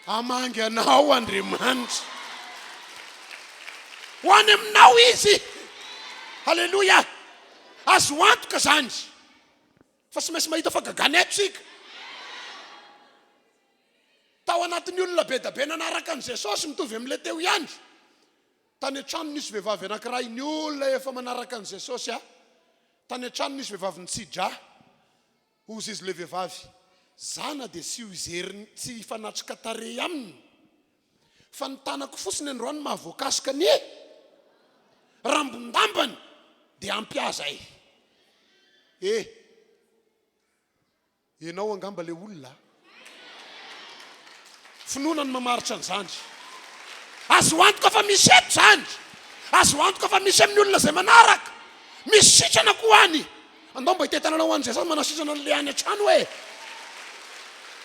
Hamangy anao Andriamanitra. Ho any aminao Izy. Haleloia. Azo antoka izany. Fa tsy maintsy mahita fahagagana eto isika. Tao anatin'ny olona be dia be nanaraka an'i Jesosy, mitovy amin'ilay teo ihany. Tany an-trano nisy vehivavy anankiray, ny olona efa manaraka an'i Jesosy a. Tany an-trano nisy vehivavy nitsi-drà. Hozy izy ilay vehivavy, Za na dia tsy ho izery tsy hifanatrika tarehy aminy, fa ny tanako fotsiny androany mahavoakasika ny rambon-dambany dia ampy ahy zay. E! Ianao angamba le olona a! Finoana no mamaritra an'izany. Azo antoka fa misy eto izany. Azo antoka fa misy amin'ny olona izay manaraka. Misy sitrana koa any. Andao mba hitetanana ho an'i Jesosy manasitrana an'le any an-trano e!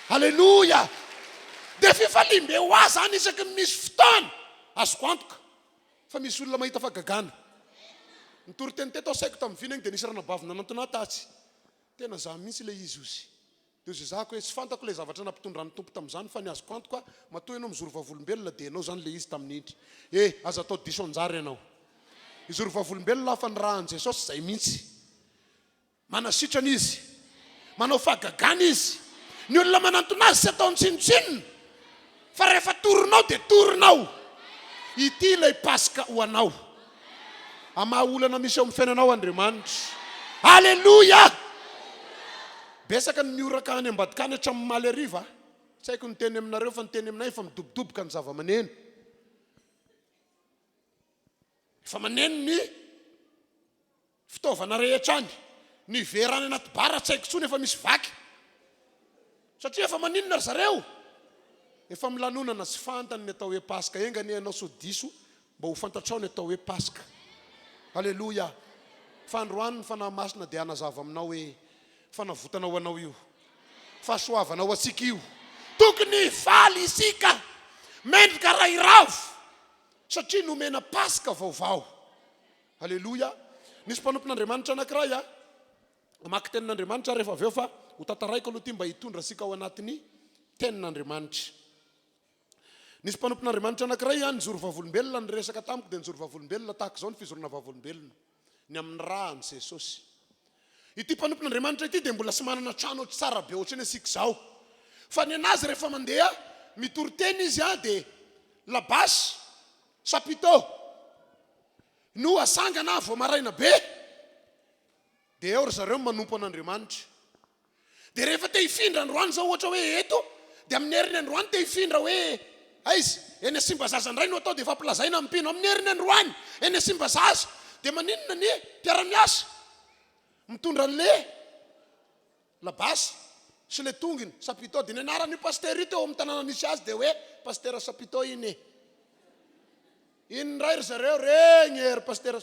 Aleloia! Dia fifaliam-be ho ahy izany isaky ny misy fotoana. Azoko antoka fa misy olona mahita fahagagana. Nitory teny teto aho saiko tamin'ny vina iny dia nisy ranabavy nanantona ahy tatsy. Tena za mihitsy ilay izy ozy. Dia zezahako hoe tsy fantako ilay zavatra nampitondran'ny Tompo tamin'izany fa ny azoko antoka matoa ianao mijoro vavolombelona dia ianao izany ilay izy tamin'indry. Eh, aza atao diso anjara ianao. Hijoro vavolombelona aho fa ny ra an'i Jesosy izay mihitsy. Manasitrana Izy. Manao fahagagana Izy. Ny olona manantona Azy tsy ataony tsinontsinona. Fa rehefa torinao dia torinao. Ity ilay Paska ho anao. Hamaha olana misy eo amin'ny fiainanao Andriamanitra. Aleloia! Betsaka ny mihoraka any ambadika any hatramin'ny omaly hariva. Tsy haiko ny teny aminareo fa ny teny aminay efa midobodoboka ny zava-maneno. Efa maneno ny Fitaovana rehetra any. Ny vera any anaty bar tsy haiko intsony efa misy vaky. Satria efa maninona ry zareo? Efa milanonana tsy fantany ny atao hoe Paska. Enga anie ianao sao diso mba ho fantatrao ny atao hoe Paska. Aleloia. Fa androany ny Fanahy Masina dia hanazava aminao hoe fanavotana ho anao io. Fahasoavana ho antsika io. Tokony hifaly isika. Mendrika raha hiravo satria nomena Paska vaovao. Aleloia! Nisy mpanompon'Andriamanitra anankiray a, hamaky tenin'Andriamanitra aho rehefa avy eo fa ho tantaraiko aloha ity mba hitondra antsika ao anatin'ny tenin'Andriamanitra. Nisy mpanompon'Andriamanitra anankiray a, nijoro vavolombelona, niresaka tamiko dia nijoro vavolombelona tahaka izao ny fijoroana vavolombelona ny amin'ny rà an'i Jesosy. Ity mpanompon'Andriamanitra ity dia mbola tsy manana trano ohatry tsara be ohatry ny antsika izao. Fa ny an'azy rehefa mandeha mitory teny izy a dia labasy, chapiteau. No asangana aho vao maraina be. Dia eo ry zareo manompo an'Andriamanitra. Dia rehefa te hifindra androany izao ohatra hoe eto, dia amin'ny heriny androany te hifindra hoe aiza? Eny Simbazaza indray no atao dia efa ampilazaina amin'ny mpino amin'ny heriny androany eny Simbazaza. Dia maninona ny mpiara-miasa mitondra an'le labasy sy le tongony, chapiteau. Dia ny anaran'io pasitera io teo amin'ny tanàna nisy azy dia hoe pasitera chapiteau iny e. Iny indray ry zareo, regny e ry pasitera.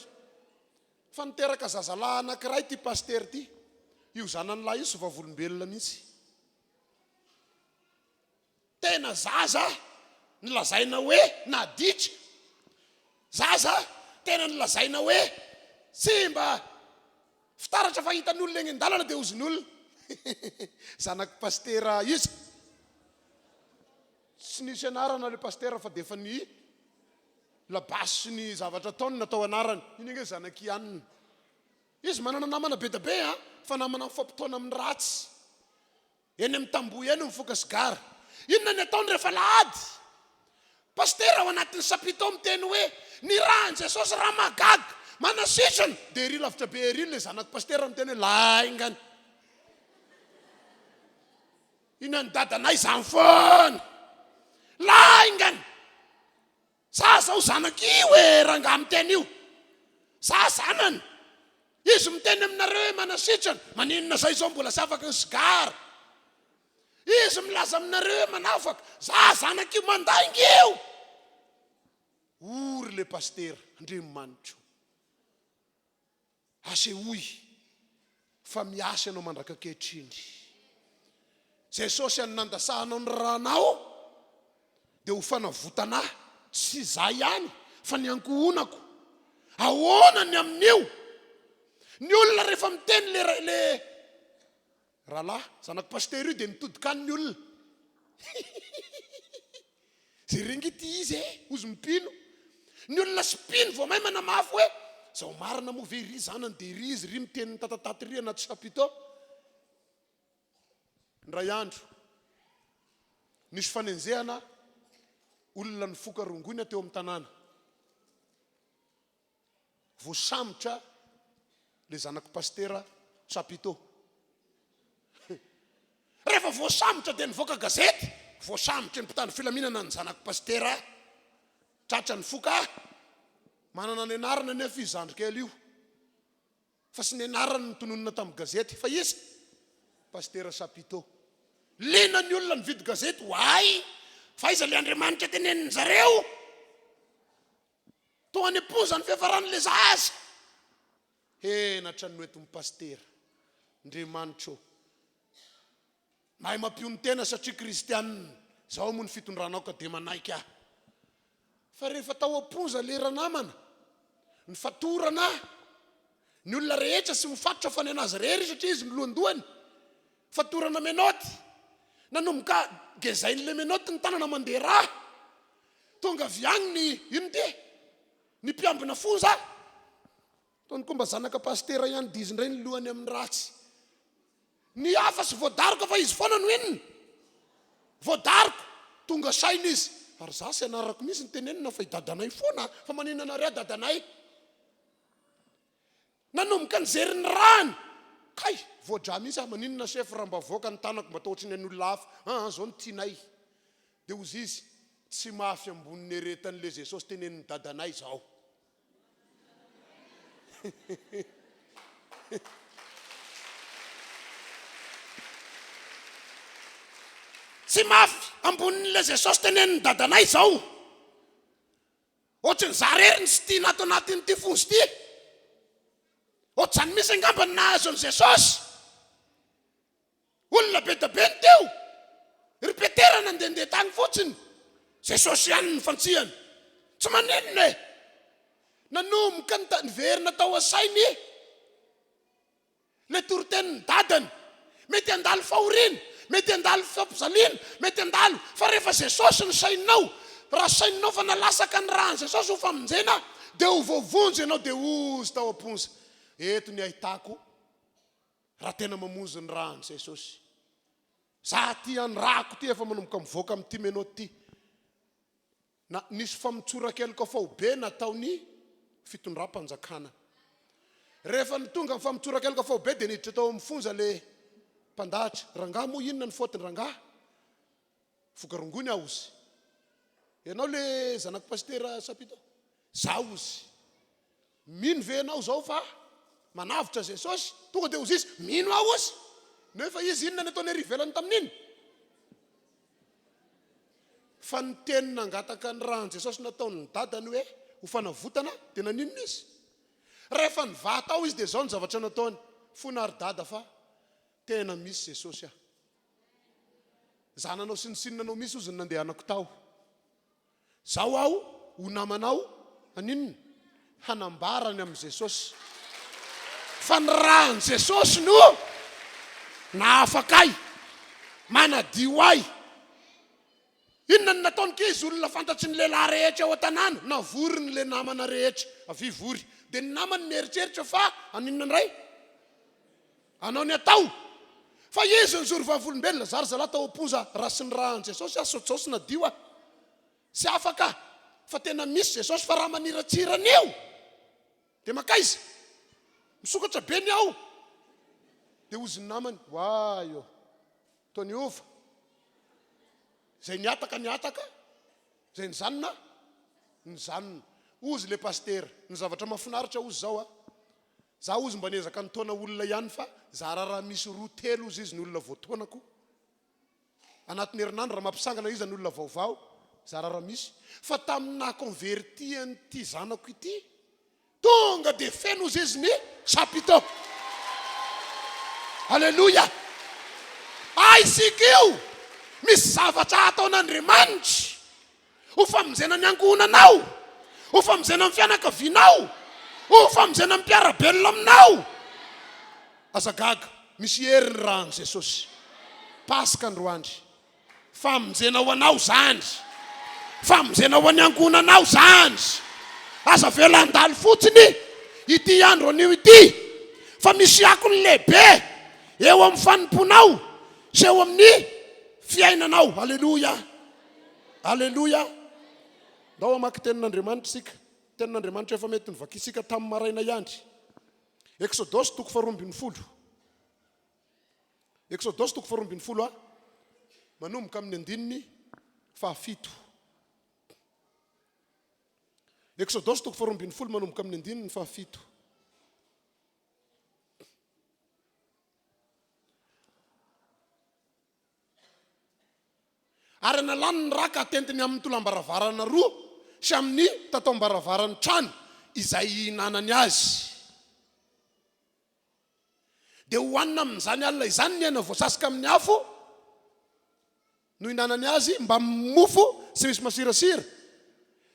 Fa niteraka zazalahy anankiray ity pasitera ity. Io zanany lahy io tsy vavolombelona mihitsy. Tena zaza nolazaina hoe naditra. Zaza tena nolazaina hoe tsy mba fitaratra fa hitan'ny olona eny an-dalana dia hozy ny olona. Zanak'i pasitera iza? Tsy nisy anarana ilay pasitera fa dia efa ny labasy sy ny zavatra ataony natao anarany. Iny ange zanak'i Anna. Izy manana namana be dia be an, fa namana mifampitaona amin'ny ratsy. Eny amin'ny tamboho eny mifoka sigara. Inona ny ataony rehefa alahady? Pasitera ao anatin'ny chapiteau miteny hoe, nirahan'i Jesosy raha mahagaga, manasitrana. Dia ery lavitra be ery ilay zanak'i pasitera miteny hoe, laingany. Iny an'i dadanay izany foana. Laingany. Za zao zanak'io e rangaha miteny io. Za zanany. Izy miteny aminareo hoe manasitrana. Maninona zay zao mbola tsy afaky ny sigara. Izy milaza aminareo hoe manafaka. Za zanak'io mandainga io. Ory le pasitera, Andriamanitro. Asehoy fa miasa ianao mandrak'ankehitriny. Jesosy any nandasahanao ny ranao dia ho fanavotana ahy, tsy izaho ihany fa ny ankohonako. Ahoana ny amin'io? Ny olona rehefa miteny le le rahalahy zanako pasitera io dia mitodika any ny olona. Jereo nge ty izy e, ozy mpino. Ny olona sy mpino vao may manamafy hoe, zao marina moa ve iry zanany dia iry izy ry miteny mitatataty ry anaty chapiteau. Indray andro, nisy fanenjehana olona nifoka rongony teo amin'ny tanàna. Voasambotra le zanak'i pasitera chapiteau. Rehefa voasambotra dia nivoaka gazety, voasambotry ny mpitandro filaminana ny zanak'i pasitera tratra nifoka. Manana ny anarany anefa io zandry kely io. Fa tsy ny anarany no tononina tamin'ny gazety fa iza? Pasitera Chapiteau. Liana ny olona nividy gazety, oay! Fa aiza le Andriamanitra tenenin-dry zareo? Toa any am-ponja ny fiafaran'ilay zaza. Henatra no entin'i Pasitera. Ndriamanitra ô. Mahay mampionon-tena satria kristianina. Izao moa ny fitondranao ka dia manaiky aho. Fa rehefa tao am-ponja ilay ranamana, ny fatorana, ny olona rehetra sy mifatotra fa ny an'azy irery satria izy no lohandohany. Fatorana menottes. Nanomboka gezain'ilay menottes ny tanana mandeha rà. Tonga avy any ny, inona ity? Ny mpiambina fonja. Ataony koa mba zanaka pasitera ihany dia izy indray ny lohany amin'ny ratsy. Ny hafa sy voadaroka fa izy foana no inona? Voadaroka. Tonga saina izy. Ary za sy anarako mihitsy ny tenenina fa i dadanay foana. Fa maninona anareo dadanay? Nanomboka nijery ny rany. Kay! Voadra mihitsy aho, maninona chef raha mba avoaka ny tanako mba atao ohatry ny an'olona hafa. Aa zao no tianay. Dia hozy izy, tsy mafy ambonin'ny eretan'le Jesosy tenenin'i dadanay zao. Tsy mafy ambonin'le Jesosy tenenin'i dadanay zao. Ohatry ny za rery no tsy tiana ato anatin'ity fonja ity. Ohatr'izany mihitsy angamba ny nahazo an'i Jesosy. Olona be dia be no teo. Ry Petera nandehandeha tany fotsiny. Jesosy ihany no fantsihany. Tsy maninona e! Nanomboka niverina tao an-sainy Ilay toritenin'ny dadany. Mety handalo fahoriana, mety handalo fampijaliana, mety handalo, fa rehefa Jesosy no saininao, raha saininao fa nalasaka ny ràn'i Jesosy ho famonjena, dia ho voavonjy ianao, dia hozy tao am-ponja. Eto ny ahitako raha tena mamonjy ny ràn'i Jesosy. Za ty an, ny ràko ty efa manomboka mivoaka amin'ity menottes ty. Na, nisy famotsoran-keloka faobe nataon'i. fitondram-panjakana. Rehefa ny tonga ny famotsoran-keloka faobe dia niditra tao amin'ny fonja le mpandahatra. Rangahy moa inona ny faute-ny rangahy? Voka rongony aho ozy. Ianao le zanak'i pasitera Chapiteau? Za ozy. Mino ve ianao zao fa manavotra Jesosy? Tonga dia ozy izy, mino aho ozy. Nefa izy inona ny ataony ery ivelany tamin'iny? Fa ny teny nangataka ny ràn'i Jesosy nataon'ny dadany hoe ho fanavotana dia naninona izy? Rehefa nivaha tao izy dia izao ny zavatra nataony, fona ry dada fa tena misy Jesosy aho. Za nanao sy ny sy ny nanao misy ozy ny nandehanako tao. Zao aho ho namanao haninona? Hanambara ny amin'i Jesosy. Fa ny ràn'i Jesosy no nahafaka ahy, manadio ahy. Inona no nataony kay izy olona fantatry ny lehilahy rehetra eo an-tanàna? Navoriny le namana rehetra. Avia vory. Dia ny namany mieritreritra fa haninona indray? Hanao ny atao. Fa izy nijoro vavolombelona, za ry zalahy tao am-ponja raha sy ny ra an'i Jesosy aho sao Jaosy nadio aho. Tsy afaka aho fa tena misy Jesosy fa raha maniratsira an'io dia mankaiza? Misokatra be ny ao. Dia hozy ny namany, oay ô. Toa niova. Izay nihataka nihataka, izay nizanona nizanona. Hozy le pasitera, ny zavatra mahafinaritra hozy zao a. Za ozy mba niezaka nitaona olona ihany fa zara raha misy roa telo ozy izy ny olona voataonako anatin'ny herinandro raha mampisangana iza ny olona vaovao zara raha misy fa tamin'ny naha converti an'ity zanako ity tonga dia feno ozy izy ny chapiteau Aleloia Isika io misy zavatra ataon'Andriamanitra Ho famonjena ny ankohonanao, ho famonjena ny fianakavianao, ho famonjena ny mpiara-belona aminao. Aza gaga, misy hery ny ràn'i Jesosy. Paska androany. Famonjena ho anao izany. Famonjena ho an'ny ankohonanao izany. Aza avela handalo fotsiny ity andro anio ity, fa misy akony lehibe eo amin'ny fanompoanao sy eo amin'ny fiainanao. Aleloia. Aleloia! Ndao hamaky tenin'Andriamanitra isika. Tenin'Andriamanitra efa mety novakintsika tamin'ny maraina ihany. Eksodosy toko faharoa ambin'ny folo. Eksodosy toko faharoa ambin'ny folo a. Manomboka amin'ny andininy fahafito. Eksodosy toko faharoa ambin'ny folo manomboka amin'ny andininy fahafito. Ary analany ny ra ka atentiny amin' ny tolam-baravarana roa sy amin' ny tataom-baravaran' ny trano izay hihinanany azy. Dia hohanina amin' izany alina izany ny hena voasasika amin' ny afo no hihinanany azy mbamin' ny mofo tsy misy masirasira,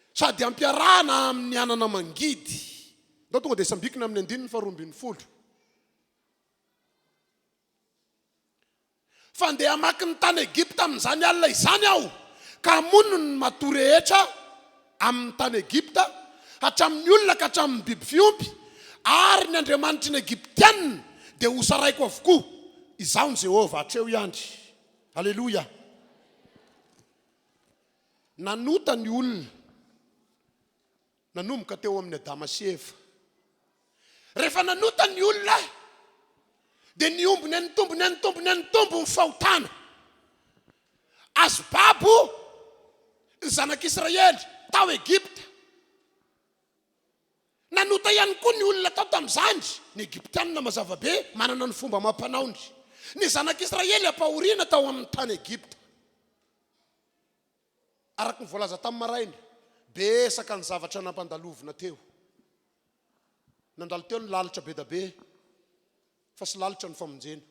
sady ampiarahana amin' ny anana mangidy. Ndao tonga dia sambikina amin' ny andininy faharoa ambin'ny folo. Fa handeha hamaky ny tany Egypta amin'izany alina izany Aho, ka hamono ny matoa rehetra amin'ny tany Egypta, hatramin'ny olona ka hatramin'ny biby fiompy, ary ny andriamanitry ny Egyptiana dia hosaraiko avokoa. Izaho no Jehovah. Hatreo ihany. Aleloia. Nanota ny olona nanomboka teo amin'i Adama sy Eva. Rehefa nanota ny olona dia nihombo niha-nitombo niha-nitombo niha-nitombo ny fahotana. Azo babo ny zanak'Israely tao Egypta. Nanota ihany koa ny olona tao tamin'izany, ny Egyptianina mazava be manana ny fomba amam-panaony. Ny zanak'Israely ampahoriana tao amin'ny tany Egypta. Araka ny voalaza tamin'ny maraina, besaka ny zavatra nampandalovina teo. Nandalo teo ny lalitra bedabe fa sy lalitra ny famonjena.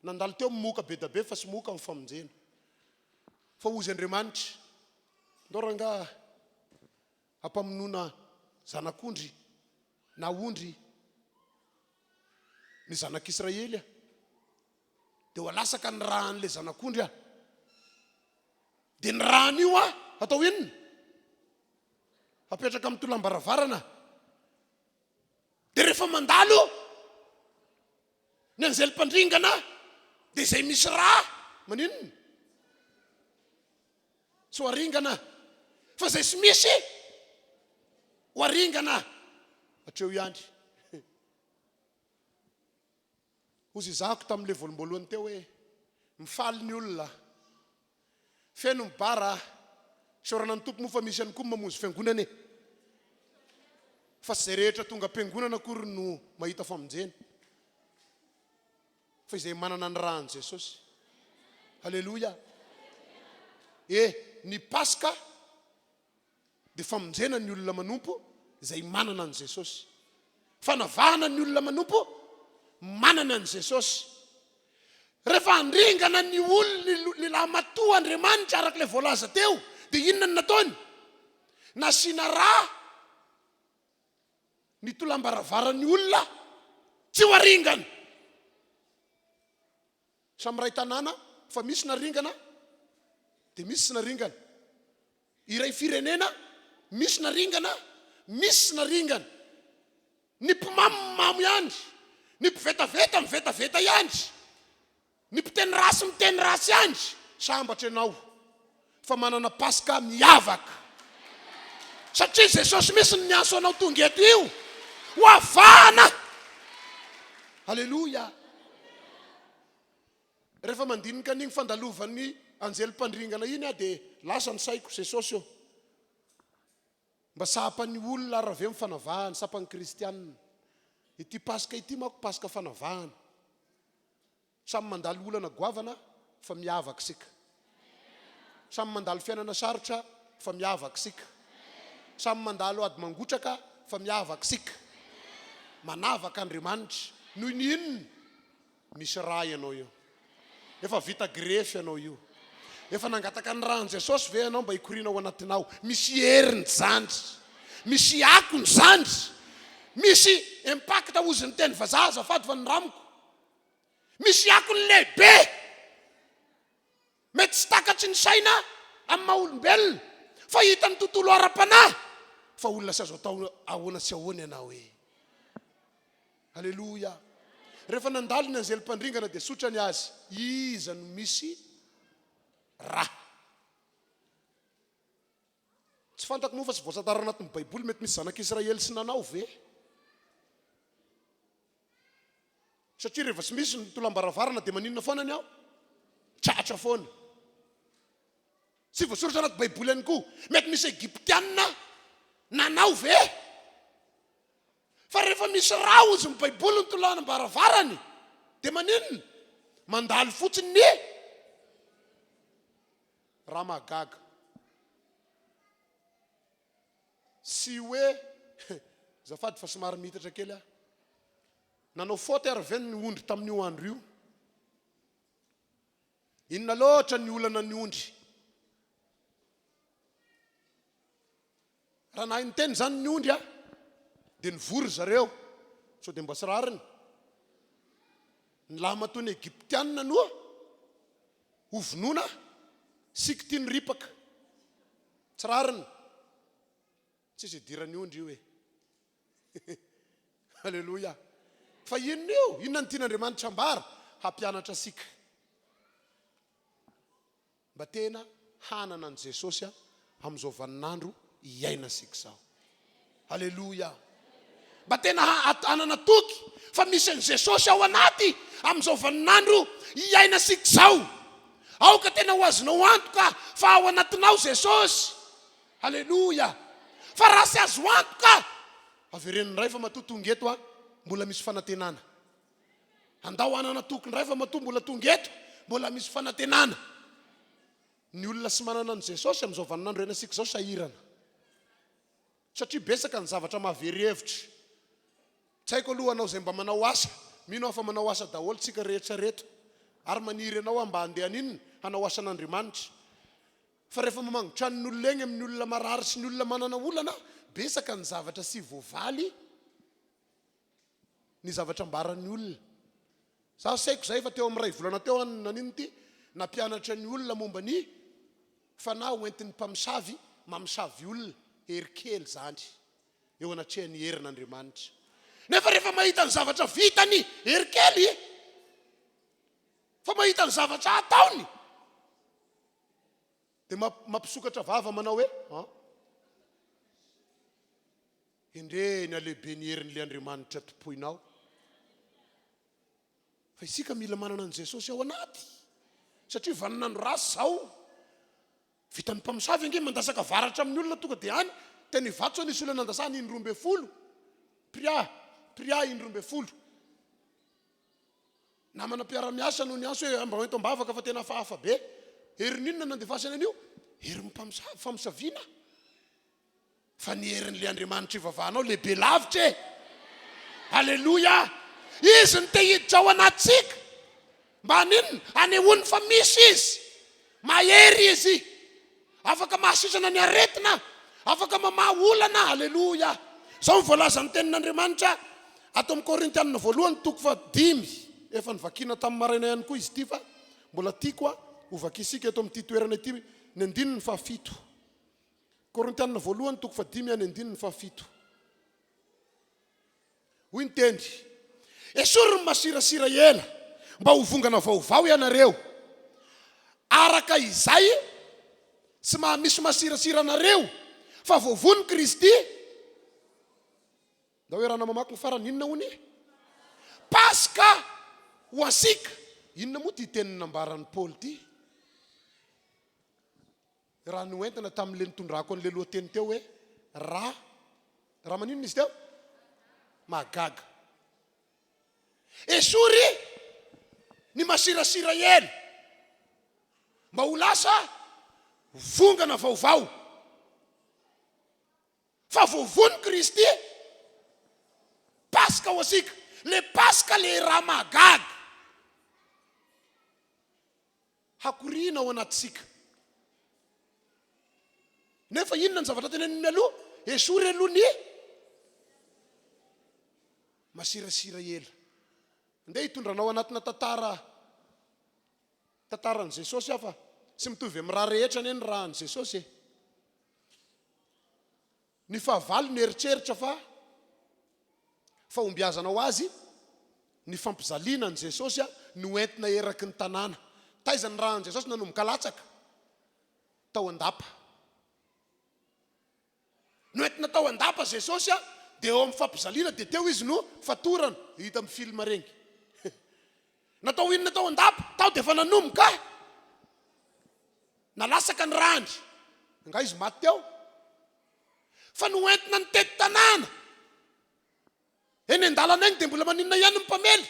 Nandalo teo ny moka bedabe fa sy moka ny famonjena. Fa hozy Andriamanitra, ndao rangaha hampamonoana zanak'ondry na ondry ny zanak'Israely a. Dia ho alasaka ny ràn'ilay zanak'ondry aho. Dia ny ràn'io aho atao inona? Apetraka amin'ny tolam-baravarana. Dia rehefa mandalo ny anjely mpandringana dia izay misy rà maninona? Tsy ho aringana fa izay tsy misy. Ho aringana hatreo ihany. Hozy izahako tamin'ilay voalohany teo hoe mifaly ny olona. Feno ny bara. Isaorana ny Tompo moa fa misy ihany koa ny mamonjy fiangonana e. Fa tsy izay rehetra tonga am-piangonana akory no mahita famonjena. Fa izay manana ny ràn'i Jesosy. Aleloia. E, ny Paska dia famonjena ny olona manompo izay manana an'i Jesosy. Fanavahana ny olona manompo manana an'i Jesosy. Rehefa handringana ny olona lehilahy matoa Andriamanitra araka ilay voalaza teo dia inona no nataony? Nasiana rà ny tolam-baravaran'ny olona tsy ho aringana. Samy iray tanàna fa misy naringana dia misy tsy naringana. Iray firenena, misy naringana, misy tsy naringana. Ny mpimamo mimamo ihany, ny mpivetaveta mivetaveta ihany, ny mpiteny ratsy miteny ratsy ihany. Sambatra ianao fa manana Paska miavaka. Satria Jesosy mihitsy no niantso anao tonga eto io ho avahana. Aleloia. Rehefa mandinika an'iny fandalovan'ny anjely mpandringana iny aho dia lasa ny saiko, Jesosy ô! Mba sahapan'ny olona ary avy eo ny fanavahana, sapan'ny kristianina. Ity Paska ity manko Paska fanavahana. Samy mandalo olana goavana fa miavaka isika. Samy mandalo fiainana sarotra fa miavaka isika. Samy mandalo ady mangotraka fa miavaka isika. Manavaka Andriamanitra. Noho ny inona? Misy rà ianao io. Efa vita grefy ianao io. Efa nangataka ny ràn'i Jesosy ve ianao mba hikoriana ao anatinao? Misy heriny izany. Misy akony izany. Misy impact hozy ny teny vazaha azafady fa niramiko. Misy akony lehibe. Mety tsy takatry ny saina amin'ny maha olombelona fa hitan'ny tontolo ara-panahy fa olona tsy azo atao ahoana sy ahoana ianao e. Aleloia. Rehefa nandalo ny anjely mpandringana dia sotra ny azy, iza no misy ra? Tsy fantako moa fa tsy voatantara anatin'ny Baiboly, mety misy zanak'Israely sy nanao ve? Satria rehefa tsy misy ny tolam-baravarana dia maninona foana ny ao? Tratra foana. Tsy voasoratra anaty Baiboly ihany koa. Mety misy Egyptiana nanao ve? Fa rehefa misy ra hozy ny Baiboly ny tolam-baravarany dia maninona? Mandalo fotsiny ny raha mahagaga. Sy hoe, azafady fa somary mihitatra kely aho. Nanao faute ary ve ny ondry tamin'io andro io? Inona loatra ny olana ny ondry? Raha nahay niteny izany ny ondry a, dia nivory ry zareo, sao dia mba tsy rariny. Ny lahimatoan'ny Egyptianina no hovonoina sy kitiny ripaka. Tsy rariny. Tsisy idiran'ny ondry io e. Aleloia. Fa inona io? Inona no tian'Andriamanitra ambara? Hampianatra antsika. Mba tena hanana an'i Jesosy amin'izao vaninandro iainantsika izao. Aleloia. Mba tena hanana toky fa misy an'i Jesosy ao anaty amin'izao vaninandro iainantsika izao. Aoka tena ho azonao antoka fa ao anatinao Jesosy. Aleloia. Fa raha tsy azo antoka, avereno indray fa matoa tonga eto aho, mbola misy fanantenana. Andao hanana toky indray fa matoa mbola tonga eto, mbola misy fanantenana. Ny olona tsy manana an'i Jesosy amin'izao vaninandro iainantsika izao sahirana. Satria betsaka ny zavatra mahavery hevitra. Tsy haiko aloha anao izay mba manao asa, mino aho fa manao asa daholo tsika rehetra reto. Ary maniry anao aho mba handeha haninona? Hanao asan'Andriamanitra. Fa rehefa mamangy tranon'olona egny amin'ny olona marary sy ny olona manana olana, betsaka ny zavatra tsy voavaly ny zavatra ambaran'ny olona. Za tsy haiko zay fa teo amin'ny iray volana teo aho naninona ity, nampianatra ny olona momba ny fanahy hoentin'ny mpamosavy mamosavy olona, hery kely zany eo anatrehan'ny herin'Andriamanitra. Nefa rehefa mahita ny zavatra vitany, hery kely, fa mahita ny zavatra ataony, Dia mampisokatra vava manao hoe an. Endrey ny halehiben'ny herin'ilay Andriamanitra tompoinao. Fa isika mila manana an'i Jesosy ao anaty. Satria vaninandro ratsy izao. Vitan'ny mpamosavy ange mandasaka varatra amin'ny olona tonga dia any. Teny Ivato izao nisy olona nandasahana in-droambinifolo. Pria, pria in-droambinifolo. Namana mpiara-miasa no niantso hoe mba hoento am-bavaka fa tena hafahafa be. Herin'inona nandefasana an'io? Herin'ny mpamosavy, famosaviana. Fa ny herin'ilay Andriamanitra ivavahanao lehibe lavitra e! Aleloia! Izy no te hiditra ao anatintsika. Mba haninona? Hanehoany fa misy Izy. Mahery Izy. Afaka mahasitrana ny aretina. Afaka mamaha olana. Aleloia! Izao no voalazan'ny Tenin'Andriamanitra ato amin'ny Korintianina voalohany toko fahadimy. Efa novakiana tamin'ny maraina ihany koa izy ity fa mbola tiako hovakiasika eto amin'ity toerana ity ny andininy fahafito. Korintianina voalohany toko fahadimy any andininy fahafito. Hoy ny teny, Esory ny masirasira ela mba ho vongana vaovao ianareo, araka izay tsy maha misy masirasira anareo, fa voavono Kristy. Ndao iarahana mamaky ny farany, inona hono e? Paska ho antsika. Inona moa ity teny nambaran'i Paoly ity? Raha noentina tamin'ilay nitondrako an'ilay lohateny teo hoe ra, ra maninona izy teo? Mahagaga. Esory ny masirasira ela mba ho lasa vongana vaovao. Fa voavono Kristy. Paska ho antsika. Le Paska le raha mahagaga. Hakoriana ao anatintsika. Nefa inona ny zavatra teneniny mialoha? Esory aloha ny masirasira ela. Andeha hitondra anao anatina tantara tantaran'i Jesosy aho fa tsy mitovy amin'ny raha rehetra anie ny rahan'i Jesosy e. Ny fahavalo nieritreritra fa fahombiazana ho azy ny fampijaliana an'i Jesosy no entina eraky ny tanàna. Taiza ny ràn'i Jesosy nanomboka latsaka? Tao an-dapa. Noentina tao an-dapa Jesosy dia eo amin'ny fampijaliana dia teo izy no fatorana, hita amin'ny film regny. Natao inona tao an-dapa? Tao dia efa nanomboka Nalasaka ny rany. Angaha izy maty teo? Fa noentina nitety tanàna. Eny an-dalana eny dia mbola maninona ihany ny mpamely?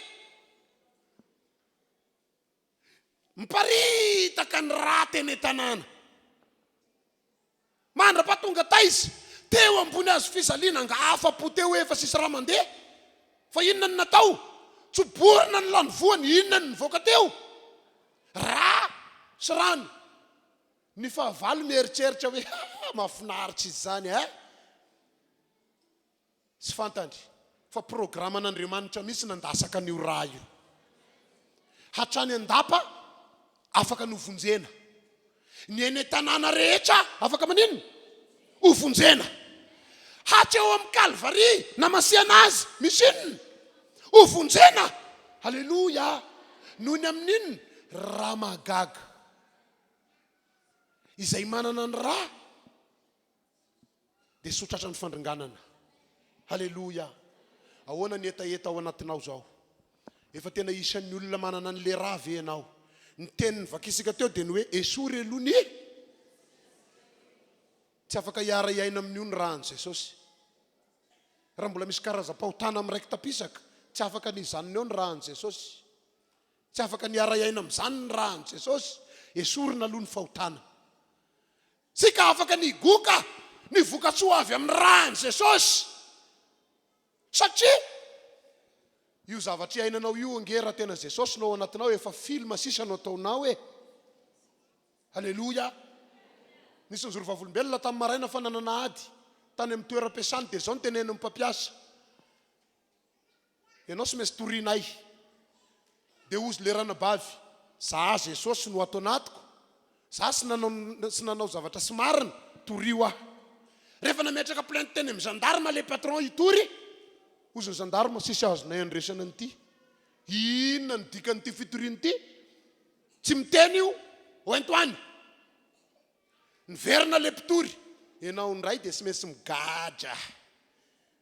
Miparitaka ny rà teny an-tanàna. Mandra-pahatonga taiza? Teo ambony hazo fijaliana angaha afa-po teo hoe efa sisy rà mandeha? Fa inona no natao? Tsoborina ny lanivoany, inona no nivoaka teo? Rà sy rano. Ny fahavalo mieritreritra hoe ha, mahafinaritra izy izany eh? Tsy fantany fa programan'Andriamanitra mihitsy nandasaka an'io rà io. Hatrany an-dapa afaka novonjena. Ny eny an-tanàna rehetra afaka maninona? Hovonjena. Hatreo amin'ny Kalvary namasihana azy misy inona? Hovonjena. Haleloia. Noho ny amin'inona? Rà mahagaga. Izay manana ny rà dia tsy ho tratran'ny fandringanana. Haleloia! Ahoana ny hetaheta ao anatinao izao? Efa tena isan'ny olona manana an'ilay rà ve ianao? Ny teny novakisika teo dia ny hoe esory aloha ny Tsy afaka hiara-hiaina amin'io ny ràn'i Jesosy. Raha mbola misy karazam-pahotana miraiki-tapisaka, tsy afaka ny hijanona eo ny ràn'i Jesosy. Tsy afaka ny hiara-hiaina amin'izany ny ràn'i Jesosy. Esorina aloha ny fahotana. Tsika afaka ny higoka ny vokatsoa avy amin'ny ràn'i Jesosy. Satria io zavatra iainanao io ange raha tena Jesosy no ao anatinao efa film sisa no ataonao e. Aleloia. Nisy nijoro vavolombelona tamin'ny maraina fa nanana ady tany amin'ny toeram-piasany dia izao no tenenin'ny mpampiasa. Ianao tsy maintsy torianay. Dia hozy le ranabavy, za Jesosy no ato anatiko, za tsy nanao tsy nanao zavatra tsy marina, torio aho. Rehefa nametraka plainte teny amin'ny gendarme le patron hitory, hozy ny gendarme, tsisy azonay andresana an'ity. Inona no dikan'ity fitoriana ity? Tsy miteny io, hoento any. Niverina le mpitory, ianao indray dia tsy maintsy migadra.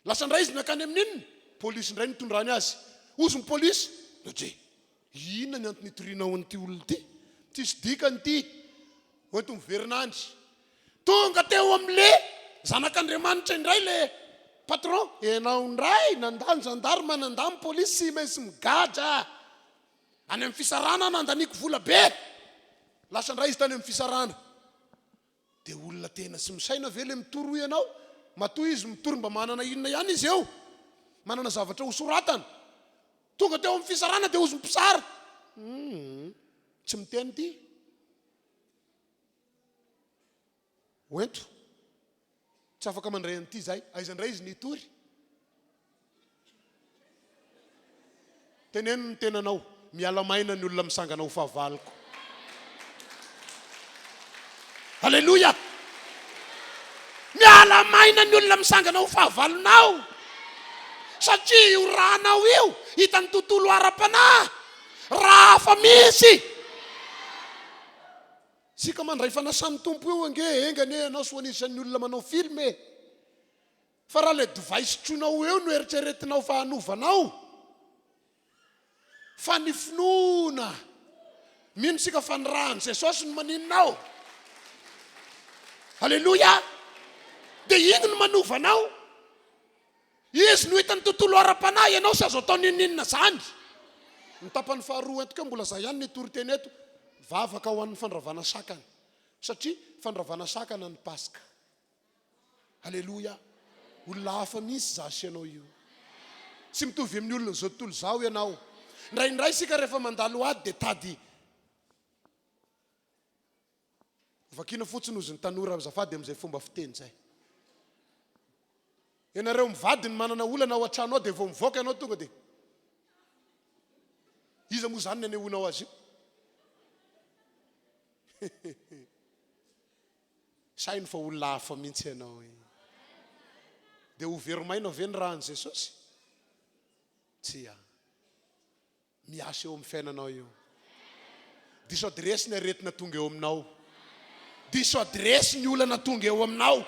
Lasa indray izy nankany amin'ny inona? Polisy indray nitondrany azy. Hozy ny polisy, Roger, inona ny antony itorianao an'ity olona ity? Tsisy dikany ity. Hoento miverina any. Tonga teo amin'le zanak'Andriamanitra indray le patron. Ianao indray nandà ny gendarme, nandà ny polisy, tsy maintsy migadra. Any amin'ny fisarana nandaniako vola be. Lasa indray izy tany amin'ny fisarana. Dia olona tena tsy misaina ve le mitory hoy ianao? Matoa izy mitory mba manana inona ihany izy eo? Manana zavatra ho soratana. Tonga teo amin'ny fisarana dia hozy ny mpisara. Humm tsy miteny ity. Hoento. Tsy afaka mandray an'ity izahay. Aiza indray izy nitory? Teneno ny tenanao, miala maina ny olona misangana ho fahavaloko. Aleloia! Miala maina ny olona misangana ho fahavalonao. Satria io rànao io hitan'ny tontolo ara-panahy, rà hafa mihitsy. Isika mandray fanasan'ny Tompo io ange, enga anie ianao sy ho anisan'ny olona manao film e! Fa raha ilay divay sotroinao eo no eritreretinao fa hanova anao, fa ny finoana, mino isika fa ny ràn'i Jesosy no maninona ao. Aleloia! Dia iny no manova anao. Izy no hitan'ny tontolo ara-panahy, ianao tsy azo atao n'inon'inona izany. Ny tapany faharoa entiko eo, mbola izaho ihany no hitory teny eto, vavaka ho an'ny fandravana sakana. Satria fandravana sakana ny Paska. Aleloia! Olona hafa mihitsy izaho sy ianao io. Tsy mitovy amin'ny olon'izao tontolo izao ianao. Indraindray isika rehefa mandalo ady dia tady vakiana fotsiny hozy ny tanora azafady amin'izay fomba fiteny izay. Ianareo mivady ny manana olana ao an-trano ao dia vao mivoaka ianao tonga dia iza moa izany ny anehoanao azy io? Saino fa olona hafa mihitsy ianao e. Dia ho very maina ve ny ràn'i Jesosy? Tsia. Miasa eo amin'ny fiainanao io. Diso adiresy ny aretina tonga eo aminao. Diso adiresy ny olana tonga eo aminao.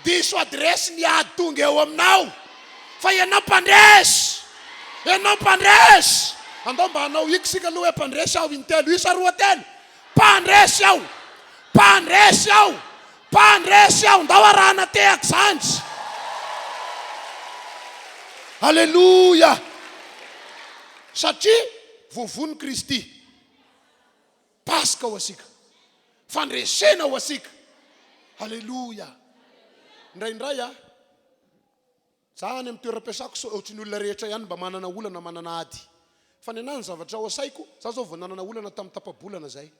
Diso adiresy ny ady tonga eo aminao. Fa ianao mpandresy. Ianao mpandresy. Andao mba hanao hiky isika aloha hoe mpandresy aho intelo. Isa roa telo. Mpandresy aho! Mpandresy aho! Mpandresy aho! Ndao arahana tehaka izany! Aleloia! Satria voavono Kristy. Paska ho antsika. Fandresena ho antsika. Aleloia! Indraindray aho. Za any amin'ny toeram-piasako sao ohatry ny olona rehetra ihany mba manana olana manana ady. Fa ny anahy ny zavatra ao an-saiko, za zao vao nanana olana tamin'ny tapa-bolana zay.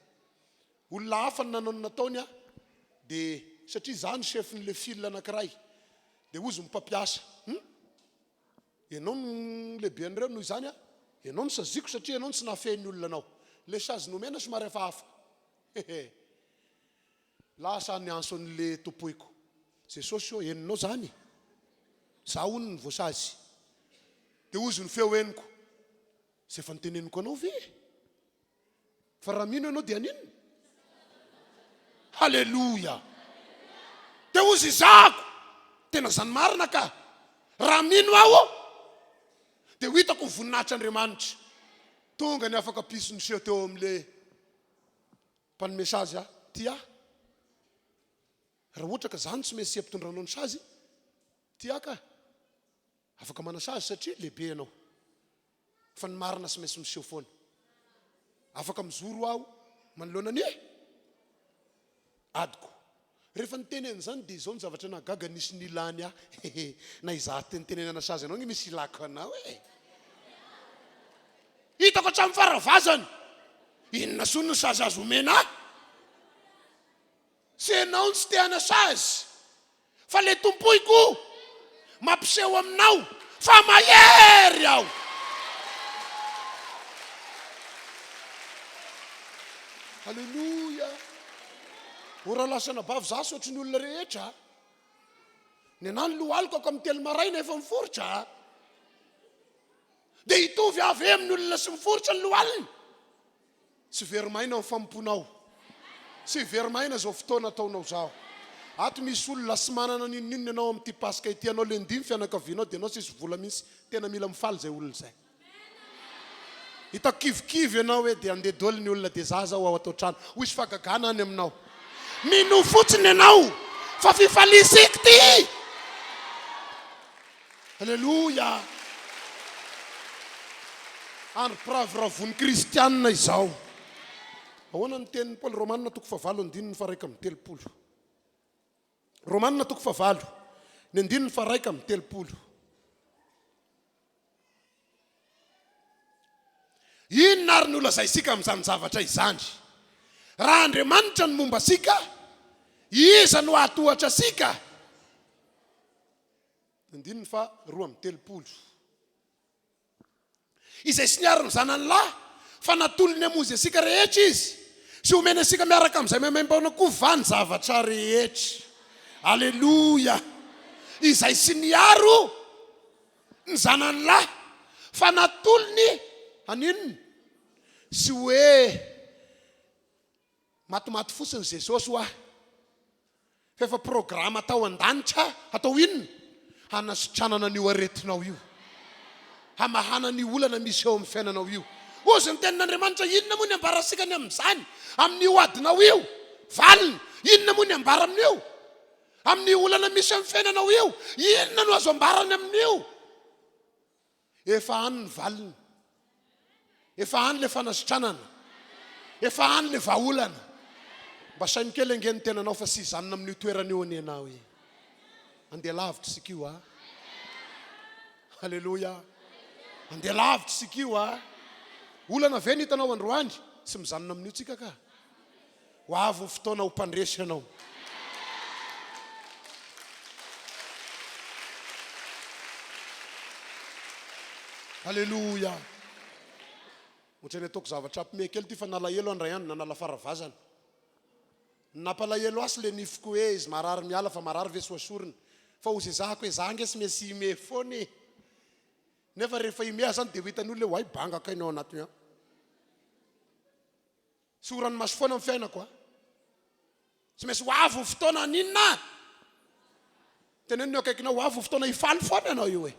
Olona hafa no nanao ny nataony aho dia satria za no chef-n'le file anankiray dia hozy ny mpampiasa, hum? Ianao no lehiben'ireo noho izany aho, ianao no saziako satria ianao no tsy nahafehy ny olona anao. Le sazy nomena somary hafahafa. Hehe. Lasa niantso an'le tompoiko. Jesosy ô, henonao zany? Za hono no voasazy. De hozy ny feo henoko, Zay efa noteneniko anao ve? Fa raha mino ianao dia haninona? Haleloia! De hozy izahako, tena zany marina ka! Raha mino aho, dia ho hitako ny voninahitr'Andriamanitra. Tonga ny afaka piso niseho teo amin'le Mpanome sazy ahy, tia ahy. Raha ohatra ka za no tsy maintsy ampitondranao ny sazy, tia ahy ka. Afaka manasazy satria lehibe ianao. Fa ny marina tsy maintsy miseho foana. Afaka mijoro aho manoloana ny adiko. Rehefa niteny an'izany dia izao ny zavatra nahagaga nisy nilany ahy. Hehe, na izaho tenitenenana sazy anao nge misy ilako anao e. Hitako hatramin'ny faravazany. Inona soa no sazy azo omena ahy? Tsy ianao no tsy te hanasazy fa le tompoiko mampiseho aminao fa mahery aho. Aleloia. O rahalahy sy anabavy za sy ohatry ny olona rehetra. Ny anah ny lohaliko ako amin'ny telo maraina efa miforitra. Dia hitovy avy amin'ny olona sy miforitra ny lohaliny. Tsy very maina ny fanompoanao. Tsy very maina izao fotoana ataonao izao. Ato misy olona sy manana n'inon'inona ianao amin'ity Paska ity, ianao lundi ny fianakavianao dia ianao tsisy vola mihitsy, tena mila mifaly izay olona izay. Hitako kivikivy ianao hoe dia andeha daholo ny olona dia za zao ao ato an-trano. Ho hisy fahagagana any aminao. Minoa fotsiny ianao fa fifaliantsika ity. Aleloia! Androm-piravoravoan'ny kristianina izao. Ahoana ny tenin'i Paoly? Romana toko fahavalo andininy faha-31. Romana toko fahavalo, ny andininy faha-31. Inona ary no lazaintsika amin'izany zavatra izany? Raha Andriamanitra no momba antsika, iza no hahatohatra antsika? Andininy faha 32. Izay sy niaro ny zanany lahy, fa natolony hamonjy antsika rehetra izy, sy homeny antsika miaraka amin'izay maimaim-poana koa va ny zavatra rehetra. Aleloia! Izay sy niaro ny zanany lahy, fa natolony haninona? Sy hoe matimaty fotsiny Jesosy hoa. Fa efa programa tao an-danitra hatao inona? Hanasitranana an'io aretinao io. Hamahana an'io olana misy eo amin'ny fiainanao io. Hozy ny tenin'Andriamanitra, inona moa ny ambarantsika ny amin'izany? Amin'io adinao io? Valiny, inona moa ny ambara amin'io? Amin'io olana misy amin'ny fiainanao io, inona no azo ambara ny amin'io? Efa any ny valiny. Efa any ilay fanasitranana. Efa any ilay vahaolana. Mba saino kely ange ny tenanao fa tsy hijanona amin'io toerana io anie ianao e. Andeha lavitra isika io a. Aleloia. Andeha lavitra isika io a. Olana ve ny hitanao androany? Tsy mijanona amin'io tsika ka. Ho avy ny fotoana ho mpandresy ianao. Aleloia. Ohatran'ny ataoko zavatra ampime kely ity fa nalahelo aho indray andro nanala faravazana. Ny nampalahelo ahy sy le nifiko hoe izy marary miala fa marary ve soasorina. Fa hozezahako hoe za ange sy maintsy hime foana e. Nefa rehefa hime aho zany dia ho hitan'ny olona hoe oay banga kay ny ao anatiny ao. Tsy ho ranomaso foana ny fiainako a. Tsy maintsy ho avy ny fotoana haninona? Teneno ny eo akaikinao, ho avy ny fotoana hifaly foana ianao io e.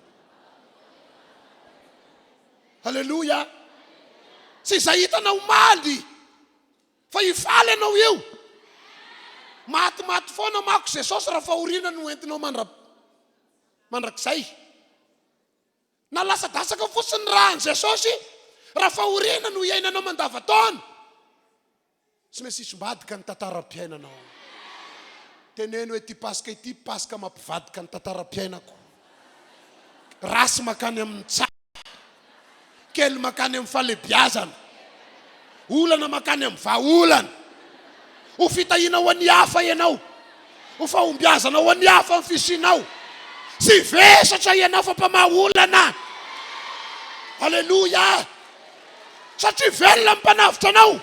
Aleloia. Tsy izay hitanao omaly fa hifaly ianao io. Matimaty foana manko Jesosy raha fahoriana no entinao mandra mandrakizay. Na lasadatsaka fotsiny ny rà an'i Jesosy raha fahoriana no iainanao mandavantaona. Tsy maintsy hisombadika ny tantaram-piainanao. Teneno hoe ity Paska ity Paska mampivadika ny tantaram-piainako. Ratsy mankany amin'ny tsara. Kely mankany amin'ny fahalebiazana. Olana mankany amin'ny vahaolana. Ho fitahiana ho an'ny hafa ianao. Ho fahombiazana ho an'ny hafa ny fisianao. Tsy vesatra ianao fa mpamaha olana. Aleloia! Satria velona ny Mpanavotra anao.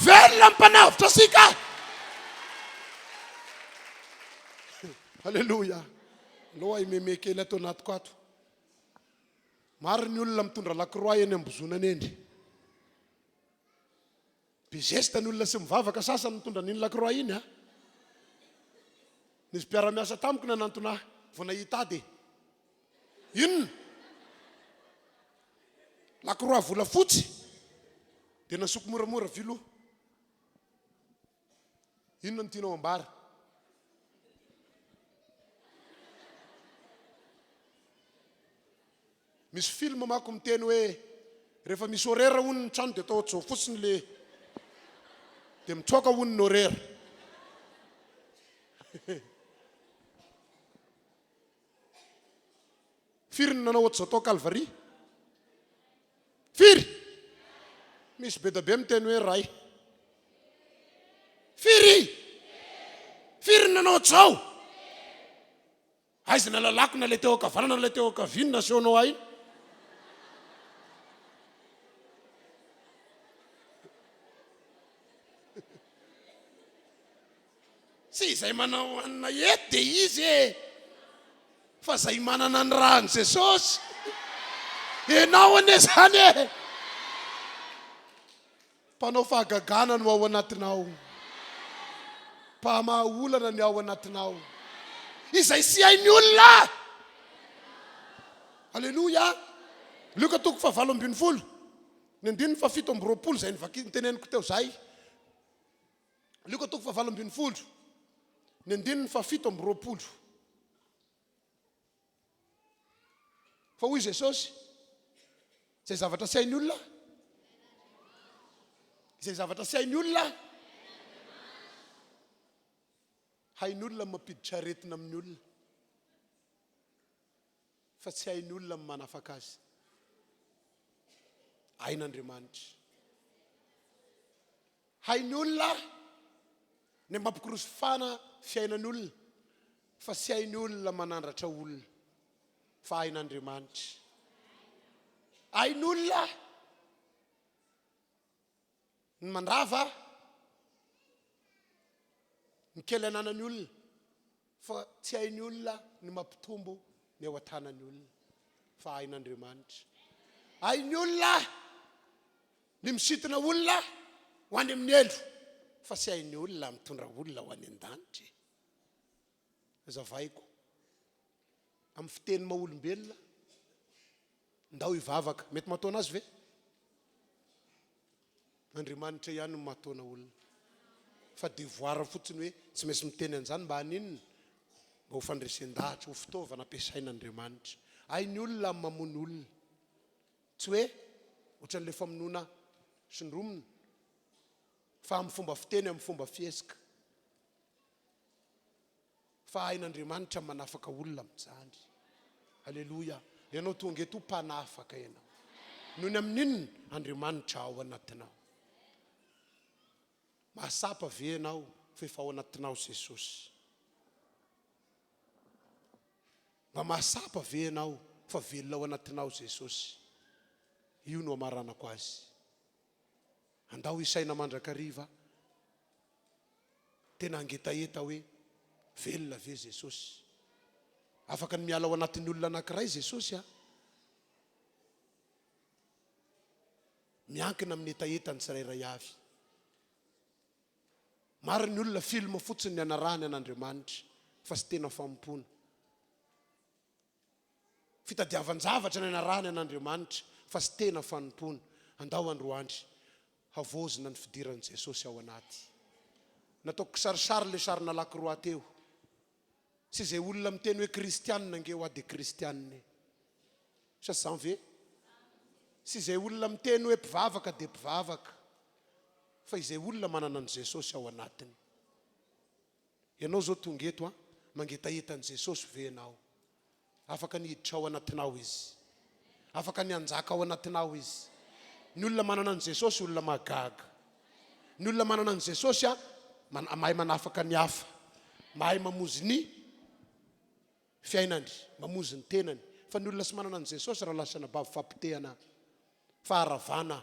Velona ny Mpanavotra antsika. Aleloia! Aleo ahy meme kely ato anatiko ato. Maro ny olona mitondra lakroa eny ambozonana eny. Be geste ny olona sy mivavaka sasany mitondra an'iny lakroa iny a. Nisy mpiara-miasa tamiko nanantona ahy vao nahita ahy dia inona? Lakroa volafotsy dia nasoko moramora filoha. Inona no tianao ambara? Misy film manko miteny hoe rehefa misy horaire hono ny trano dia atao ohatr'izao fotsiny le dia mitsoaka hono ny horaire. Firy ny nanao ohatr'izao tao Calvary? Firy? Misy be da be miteny hoe ray. Firy? Firy ny nanao ohatr'izao? Aiza ny alalako na ilay teo ankavanana na ilay teo ankavia no nasehonao ahy iny? Tsy izay manao hanina eto dia izy e! Fa izay manana ny ràn'i Jesosy. Ianao anie izany e! Mpanao fahagagana no ao anatinao. Mpamaha olana ny ao anatinao. Izay tsy hain'ny olona. Aleloia. Lioka toko fahavalo ambinifolo, ny andininy fahafito amby roapolo izay novaky noteneniko teo izay. Lioka toko fahavalo ambinifolo, ny andininy fahafito amby roapolo. Fa hoy Jesosy, izay zavatra tsy hain'ny olona, izay zavatra tsy hain'ny olona, hain'ny olona ny mampiditra aretina amin'ny olona, fa tsy hain'ny olona ny manafaka azy. Hain'Andriamanitra. Hain'ny olona ny mampikorosofana fiainan'olona fa tsy hain'ny olona manandratra olona fa hain'Andriamanitra. Hain'olona ny mandrava ny kely ananan'ny olona fa tsy hain'ny olona ny mampitombo ny ao an-tanan'ny olona fa hain'Andriamanitra. Hain'ny olona Ny misintona olona ho any amin'ny helo fa tsy hain'ny olona mitondra olona ho any an-danitra e. Hazavaiko amin'ny fiteny maha olombelona, ndao hivavaka. Mety mahataona azy ve? Andriamanitra ihany no mahataona olona. Fa devoir fotsiny hoe tsy maintsy miteny an'izany mba haninona? Mba ho fandresen-dahatra, ho fitaovana ampiasain'Andriamanitra. Hain'ny olona ny mamono olona. Tsy hoe ohatran'ilay famonoana tsindromina fa amin'ny fomba fiteny, amin'ny fomba fihetsika. Fa hain'Andriamanitra ny manafaka olona amin'izany. Aleloia. Ianao tonga eto ho mpanafaka ianao. Noho ny amin'inona? Andriamanitra ao anatinao. Mahatsapa ve ianao fa efa ao anatinao Jesosy? Mba mahatsapa ve ianao fa velona ao anatinao Jesosy? Io no amaranako azy. Andao hisaina mandrakariva, tena hangetaheta hoe, velona ve Jesosy? Afaka ny miala ao anatin'ny olona anankiray Jesosy a! Miankina amin'ny hetahetany tsirairay avy. Maro ny olona film fotsiny ny anarahany an'Andriamanitra fa tsy tena fanompoana. Fitadiavan-javatra ny anarahany an'Andriamanitra fa tsy tena fanompoana. Andao androandry havaozina ny fidiran'i Jesosy ao anaty. Nataoko kisarisary ilay sarina lakroa teo. Tsy izay olona miteny hoe kristianina ange hoa dia kristianina e. Sa tsy izany ve? Tsy izay olona miteny hoe mpivavaka dia mpivavaka, fa izay olona manana an'i Jesosy ao anatiny. Ianao izao tonga eto an, mangetaheta an'i Jesosy ve ianao? Afaka ny hiditra ao anatinao Izy. Afaka ny hanjaka ao anatinao Izy. Ny olona manana an'i Jesosy olona mahagaga. Ny olona manana an'i Jesosy an, mahay manafaka ny hafa, mahay mamonjy ny fiainany, mamonjy ny tenany. Fa ny olona tsy manana an'i Jesosy rahalahy sy anabavy fahapotehana, faharavana,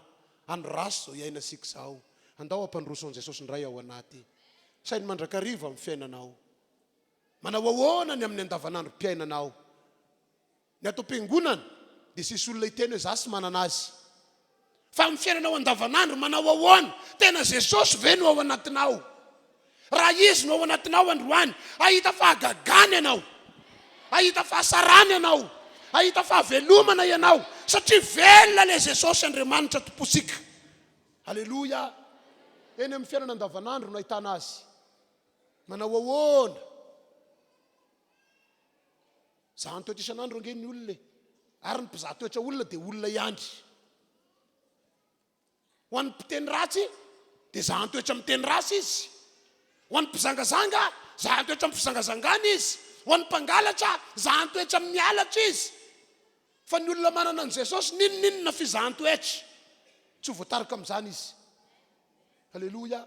andro ratsy izao iainantsika izao. Andao hampandroso an'i Jesosy indray ao anaty. Saino mandrakariva amin'ny fiainanao. Manao ahoana ny amin'ny andavanandrom-piainanao? Ny ato am-piangonana dia tsisy olona hiteny hoe za tsy manana azy. Fa amin'ny fiainanao andavanandro manao ahoana? Tena Jesosy ve no ao anatinao? Raha Izy no ao anatinao androany, hahita fahagagana ianao. Hahita fahasarana ianao. Hahita fahavelomana ianao. Satria velona ilay Jesosy Andriamanitra Tompontsika. Aleloia! Eny amin'ny fiainana andavanandro no ahitana azy. Manao ahoana? Zahan-toetra isan'andro ange ny olona e. Ary ny mpizaha toetra olona dia olona ihany. Ho an'ny mpiteny ratsy dia zahan-toetra miteny ratsy izy. Ho an'ny mpizangazanga, zahan-toetra amin'ny fizangazangana izy. Ho an'ny mpangalatra, zahan-toetra amin'ny halatra izy. Fa ny olona manana an'i Jesosy, n'inon'inona fizahan-toetra, tsy ho voatarika amin'izany izy. Aleloia!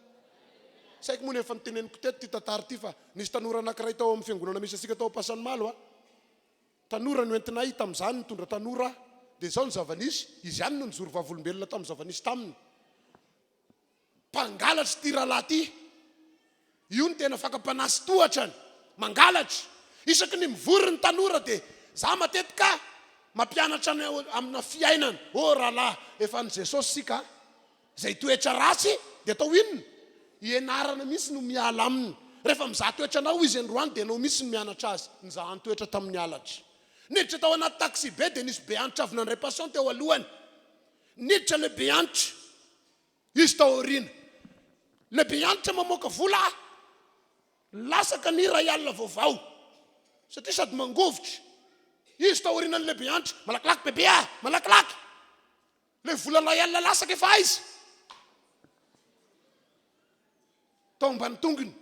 Tsy haiko moa ny efa noteneniko teto ity tantara ity fa nisy tanora anankiray tao amin'ny fiangonana misy antsika tao Ampasanimalo a. Tanora noentinay tamin'izany, nitondra tanora aho. Dia izao ny zava-nisy, izy ihany no nijoro vavolombelona tamin'ny zava-nisy taminy. Mpangalatra ity rahalahy ity. Io no tena fakam-panahy sy tohatrany. Mangalatra. Isaky ny mivory ny tanora dia za matetika mampianatra ny amina fiainana. Oh rahalahy, efa an'i Jesosy isika a. Izay toetra ratsy dia atao inona? Ianarana mihitsy no miala aminy. Rehefa mizaha toetra anao izy androany dia ianao mihitsy no mianatra azy. Nizahan-toetra tamin'ny halatra. Niditra tao anaty taxi-be dia nisy be antitra avy nandray patient teo alohany. Niditra ilay be antitra. Izy tao aoriana. Ilay be antitra mamoaka vola lasaka ny iray alina vaovao. Satria sady mangovitra. Izy tao aorianan'ilay be antitra. Malakilaky bebe a! Malakilaky! Ilay vola iray alina lasaka efa aiza? Tao ambany tongony.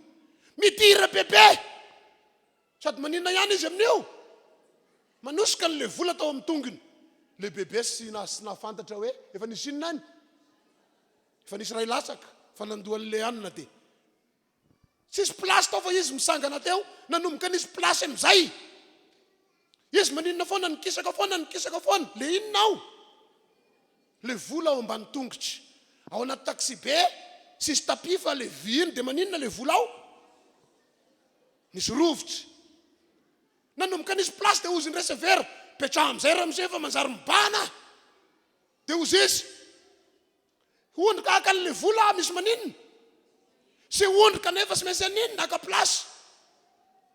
Midira bebe! Sady maninona ihany izy amin'io? Manosoka an'ilay vola tao amin'ny tongony. Ilay bebe sy sy nahafantatra hoe efa nisy inona any? Efa nisy iray latsaka fa nandoa an'ilay anona dia tsisy place tao fa izy misangana teo, nanomboka nisy place amin'izay. Izy maninona foana, nikisaka foana, nikisaka foana. Le inona ao? Le vola ao ambany tongotra. Ao anaty taxi-be, tsisy tapis fa le vy iny dia maninona le vola ao? Nisy rovitra. Nanomboka nisy place dia hozy ny receveur, petraha amin'izay ramose fa manjary mibahana. Dia hozy izy, ondry ka haka an'ilay vola aho misy maninona? Sy ondry kanefa sy maintsy haninona haka place.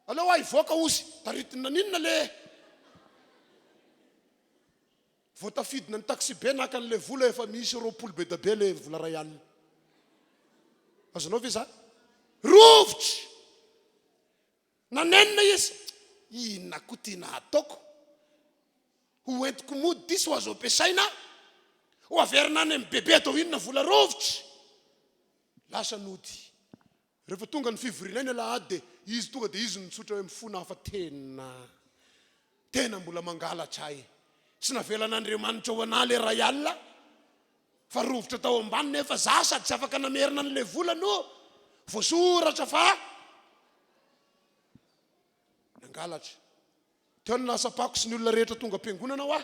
Aleo aho hivoaka hozy, taritina naninona le. Vao tafidina ny taxibe naka an'ilay vola efa misy 20 be da be le vola ray alina. Azonao ve zany? Rovitra! Nanenina izy, inona koa ty nahataoko? Ho entiko mody ty sy ho azo ampiasaina? Ho averina any amin'i bebe atao inona vola rovitra? Lasa nody. Rehefa tonga ny fivorianay ny alahady dia izy tonga dia izy no nitsotra hoe mifona aho fa tena tena mbola mangalatra ahy. Tsy navelan'Andriamanitra ho anah le ray alina fa rovitra tao ambany nefa za sady tsy afaka namerina an'ilay vola no voasoratra fa nangalatra. Teo no nahatsapako sy ny olona rehetra tonga am-piangonana hoa.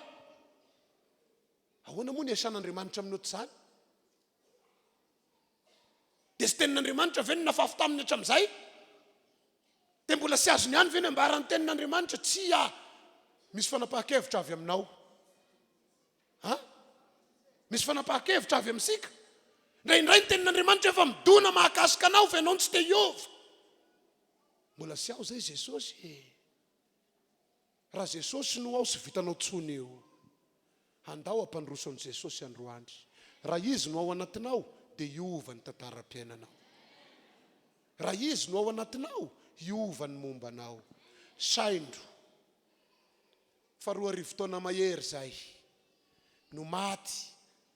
Ahoana moa ny iasan'Andriamanitra amin'ny ohatr'izany? Dia tsy tenin'Andriamanitra ve no nafafy taminy hatramin'izay? Dia mbola tsy azony ihany ve ny ambaran'ny tenin'Andriamanitra? Tsia! Misy fanapahan-kevitra avy aminao. Ha? Misy fanapahan-kevitra avy amintsika. Indraindray ny tenin'Andriamanitra efa midona mahakasika anao fa ianao no tsy te hiova. Mbola tsy ao izay Jesosy e. Raha Jesosy no ao tsy vitanao tsony io. Handao hampandroso an'i Jesosy androany. Raha Izy no ao anatinao dia hiova ny tantaram-piainanao. Raha Izy no ao anatinao, hiova ny momba anao. Saindro fa 2000 taona mahery izay no maty,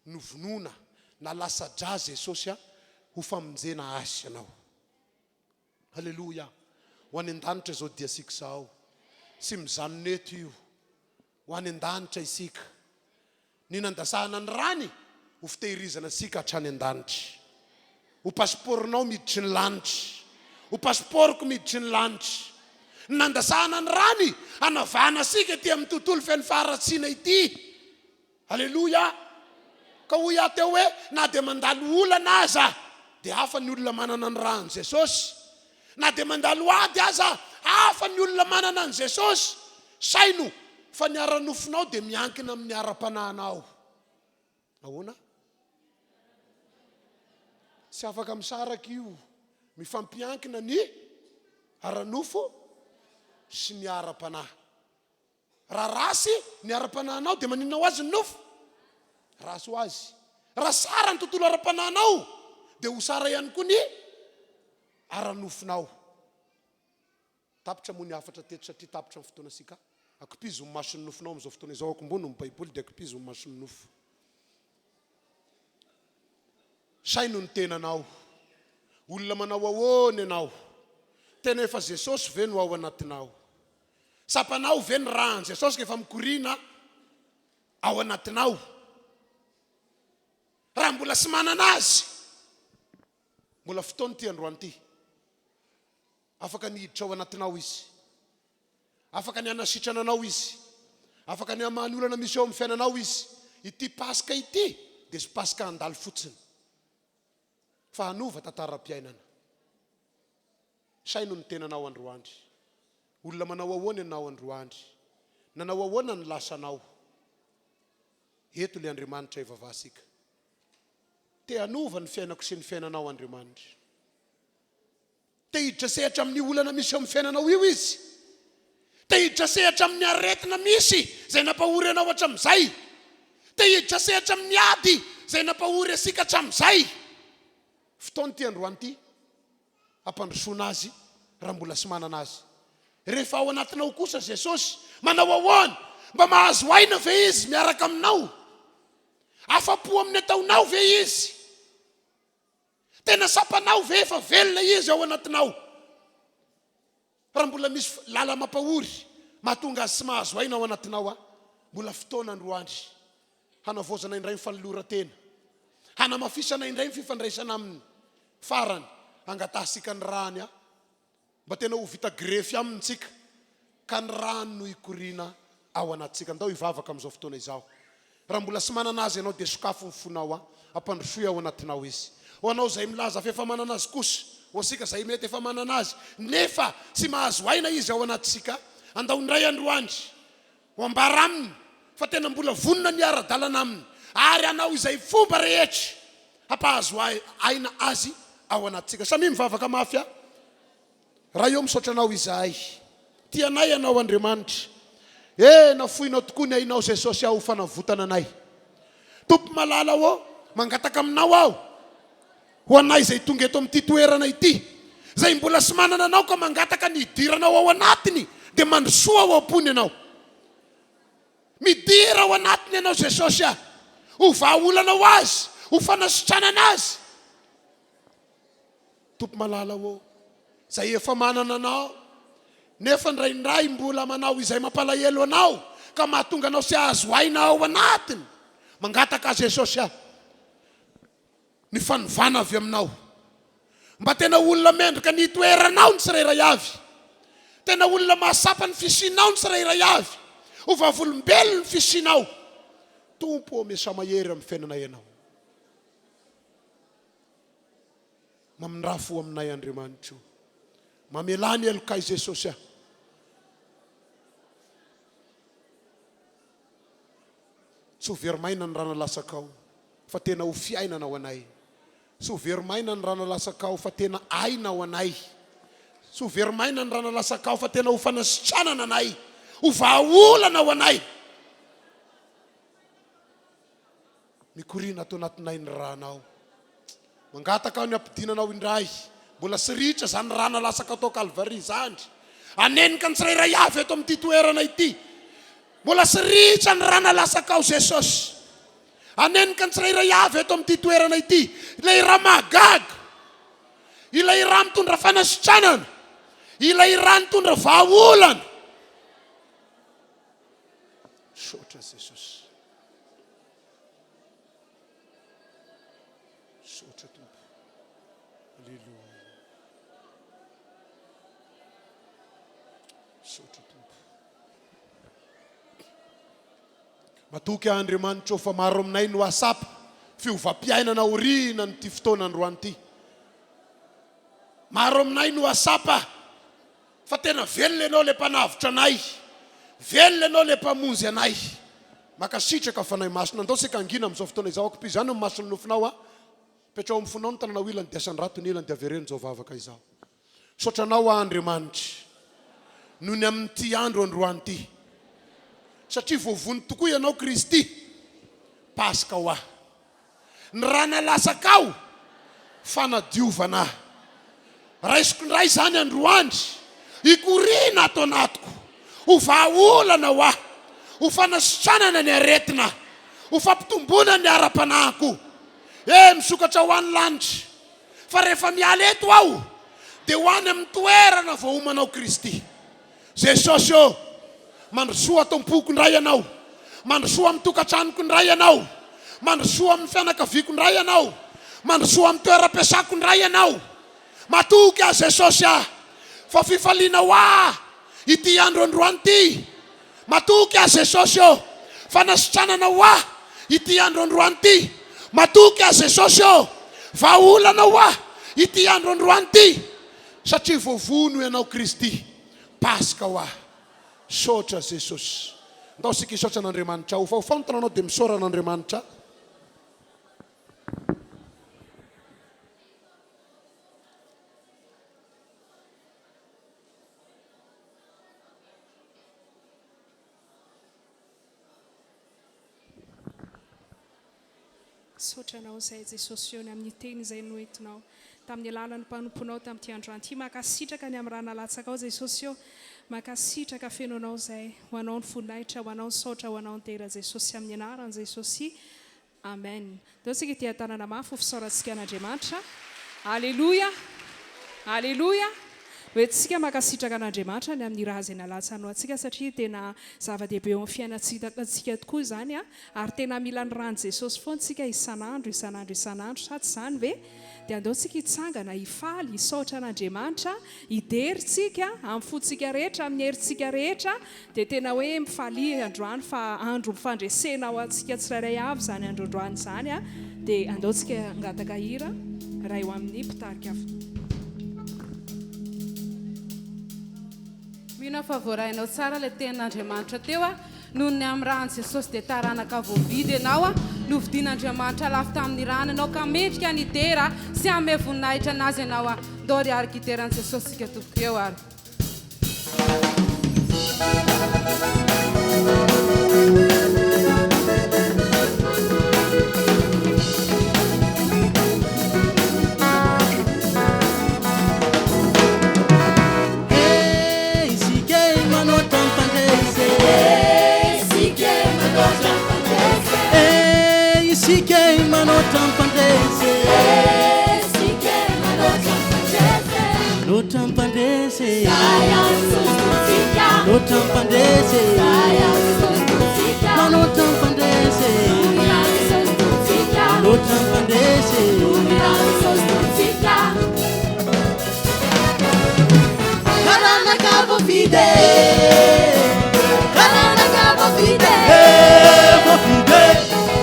novonoina, nalasa-drà Jesosy ho famonjena ahy sy anao. Aleloia! Ho any an-danitra izao diasika izao. Tsy mizanona eto io. Ho any an-danitra isika. Ny nandasahana ny rany ho fitehirizana antsika hatrany an-danitra. Ho pasipaoronao miditry ny lanitra. Ho pasipaoroko miditry ny lanitra. Ny nandasahana ny rany hanavahana antsika ety amin'ny tontolo feno faharatsiana ity. Aleloia! Ka hoy aho teo hoe na dia mandalo olana aza dia hafa ny olona manana ny ràn'i Jesosy. Na dia mandalo ady aza, hafa ny olona manana an'i Jesosy. Saino fa ny ara-nofonao dia miankina amin'ny ara-panahinao. Ahoana? Tsy afaka misaraka io. Mifampiankina ny ara-nofo sy ny ara-panahy. Raha rasy ny ara-panahinao dia maninona ho azy ny nofo? Rasy ho azy. Raha sara ny tontolo ara-panahinao dia ho sara ihany koa ny ara-nofonao. Tapitra moa ny hafatra teto satria tapitra ny fotoana sika. Akipizo ny mason'ny nofonao amin'izao fotoana izao, akombono ny Baiboly dia akipizo ny mason'ny nofo. Saino ny tenanao. Olona manao ahoana ianao? Tena efa Jesosy ve no ao anatinao? Tsapanao ve ny rà an'i Jesosy rehefa mikoriana ao anatinao? Raha mbola tsy manana Azy, mbola fotoana ity androany ity. Afaka ny hiditra ao anatinao Izy. Afaka ny hanasitrana anao Izy. Afaka ny hamaha ny olana misy eo amin'ny fiainanao Izy. Ity Paska ity dia tsy Paska handalo fotsiny, fa hanova tantaram-piainana. Saino ny tenanao androany. Olona manao ahoana ianao androany? Nanao ahoana ny lasanao? Eto ilay Andriamanitra ivavahasika. Te hanova ny fiainako sy ny fiainanao Andriamanitra. Te hiditra sehatra amin'io olana misy eo amin'ny fiainanao io Izy. Te hiditra sehatra amin'ny aretina misy izay nampahory anao hatramin'izay. Te hiditra sehatra amin'ny ady izay nampahory antsika hatramin'izay. Fotoana ity androany ity hampandrosoana azy raha mbola tsy manana azy. Rehefa ao anatinao kosa Jesosy, manao ahoana? Mba mahazo aina ve Izy miaraka aminao? Afa-po amin'ny ataonao ve Izy? Tena tsapanao ve fa velona Izy ao anatinao? Raha mbola misy lala-mampahory mahatonga azy tsy mahazo aina ao anatinao, mbola fotoana androany hanavaozana indray ny fanoloran-tena, hanamafisana indray ny fifandraisana aminy. Farany, angatahantsika ny rany mba tena ho vita grefy aminy tsika ka ny rany no hikoriana ao anatintsika. Ndao hivavaka amin'izao fotoana izao. Raha mbola tsy manana Azy ianao dia sokafy ny fonao an, ampandrosoy ao anatinao Izy. Ho anao izay milaza fa efa manana Azy kosa, ho antsika izay mety efa manana Azy nefa tsy mahazo aina Izy ao anatintsika, andao indray androany ho ambara Aminy fa tena mbola vonona ny hiara-dalana Aminy ary hanao izay fomba rehetra hampahazo aina Azy ao anatintsika. Samia mivavaka mafy an. Ray ô misaotra anao izahay. Tia anay ianao Andriamanitra. E nafoinao tokoa ny ainao Jesosy aho ho fanavotana anay. Tompo malala ô mangataka aminao aho ho anay izay tonga eto amin'ity toerana ity izay mbola sy manana anao ka mangataka ny hidiranao ao anatiny dia mandrosoa ao am-pony ianao. Midira ao anatiny ianao Jesosy a. Ho vahaolana ho azy, ho fanasitranana azy. Tompo malala ô, izay efa manana Anao, nefa indraindray mbola manao izay mampalahelo Anao, ka mahatonga Anao tsy hahazo aina ao anatiny. Mangataka aho Jesosy aho, ny fanovana avy Aminao. Mba tena olona mendrika ny hitoeranao ny tsirairay avy. Tena olona mahasapa ny fisianao ny tsirairay avy. Ho vavolombelon'ny fisianao. Tompo ô, miasà mahery amin'ny fiainanay Ianao. Mamindrà fo aminay Andriamanitra o. Mamelà ny helokay Jesosy a. Tsy ho very maina ny rà nalasakao fa tena ho fiainana ho anay. Tsy ho very maina ny rà nalasakao fa tena aina ho anay. Tsy ho very maina ny rà nalasakao fa tena ho fanasitranana anay, ho vahaolana ho anay. Mikoriana ato anatinay ny rànao. Mangataka aho ny hampidinanao indray. Mbola tsy ritra izany rà nalatsaka tao Kalvary izany. Hanenika ny tsirairay avy eto amin'ity toerana ity. Mbola tsy ritra ny rà nalatsaka ao Jesosy. Hanenika ny tsirairay avy eto amin'ity toerana ity. Ilay rà mahagaga. Ilay rà mitondra fanasitranana. Ilay rà nitondra vahaolana. Misaotra Jesosy. Misaotra Tompo. Aleloia. Misaotra Tompo. Matoky aho Andriamanitra ô fa maro aminay no asap fiovam-piainana aorianan'ity fotoana androany ity. Maro aminay no asapa Fa tena velona ianao le mpanavotra anay, velona ianao le mpamonjy anay. Makasitraka Fanahy Masina. Andao seka hangina amin'izao fotoana izao. Akopizo ihany ny mason'ny nofinao a. Petraho amin'ny fonao ny tananao ilany dia asandrato ny ilany dia avereno izao vavaka izao. Misaotra anao aho Andriamanitra noho ny amin'ity andro androany ity. Satria voavono tokoa ianao Kristy. Paska ho ahy. Ny rà nalatsakao, fanadiovana ahy. Raisiko indray izany androany, hikoriana ato anatiko, ho vahaolana ho ahy, ho fanasitranana ny aretina, ho fampitomboana ny ara-panahiko. E, misokatra ho ahy ny lanitra, fa rehefa miala eto aho, dia ho any amin'ny toerana voaomanao Kristy. Jesosy ô! Mandrosoa ato am-poko indray Ianao. Mandrosoa amin'ny tokantranoko indray Ianao. Mandrosoa amin'ny fianakaviako indray Ianao. Mandrosoa amin'ny toeram-piasako indray Ianao. Matoky aho Jesosy ah, fa fifaliana ho ahy ity andro androany ity. Matoky aho Jesosy ô, fanasitranana ho ahy ity andro androany ity. Matoky aho Jesosy ô, vahaolana ho ahy ity andro androany ity. Satria voavono Ianao Kristy, Paska ho ahy. Misaotra Jesosy. Ndao isika hisaotra an'Andriamanitra. Hofahofao ny tananao dia misaora an'Andriamanitra. Misaotra Anao izay Jesosy eo ny amin'ny teny izay noentinao tamin'ny alalan'ny mpanomponao tamin'ity androany ity. Mankasitraka ny amin'ny rà nalatsakao Jesosy ô. Mankasitraka feno Anao izay. Ho Anao ny voninahitra, ho Anao ny saotra, ho Anao ny dera Jesosy amin'ny anaran'i Jesosy. Amen. Ndao tsika hitia-tanana mafy ho fisaorantsika an'Andriamanitra. Aleloia! Aleloia! Hoe tsika mankasitraka an'Andriamanitra ny amin'ny ra izay nalatsany ho antsika satria tena zava-dehibe eo amin'ny fiainantsika tokoa izany ary tena mila ny ran'i Jesosy foana tsika isan'andro, isan'andro, isan'andro. Sa tsy izany ve? Dia andao tsika hitsangana, hifaly, hisaotra an'Andriamanitra, hidery tsika amin'ny fontsika rehetra, amin'ny herintsika rehetra, dia tena hoe mifalia androany fa andro fandresena ho antsika tsirairay avy izany andro androany izany a, dia andao tsika hangataka hira iray ho amin'ny mpitarika. Mino aho fa voarainao tsara ilay tenin'Andriamanitra teo a! Noho ny amin'ny ràn'i Jesosy dia taranaka voavidy ianao a! Novidian'Andriamanitra lafo tamin'ny ràny ianao ka mendrika ny hidera sy hanome voninahitra an'Azy ianao a! Ndao ry araka hidera an'i Jesosy isika tompoko eo ary. Hey, isika e manoatra ny mpandresy Hey, isika e manoatra ny mpandresy Hey, isika e manoatra ny mpandresy Hey, isika e manoatra ny mpandresy Manoatra ny mpandresy Zay antsontsika Manoatra ny mpandresy Zay antsontsika Manoatra ny mpandresy Antsontsika Manoatra ny mpandresy Antsontsika Taranaka voafidy e Taranaka voafidy e voafidy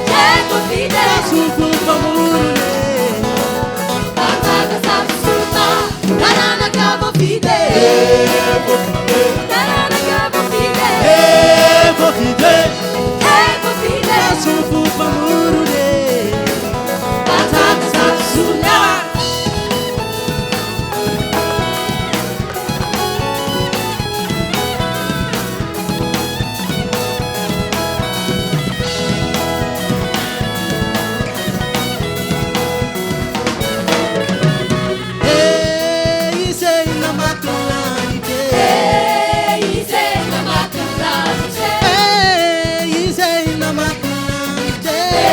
e voafidy e Sofo mpamorona e Taranaka safisorona Taranaka voafidy e Taranaka voafidy e voafidy e voafidy e Sofo mpamorona e Taranaka safisorona. E izay namaky ny lanitra E izay namaky ny lanitra E izay namaky ny lanitra E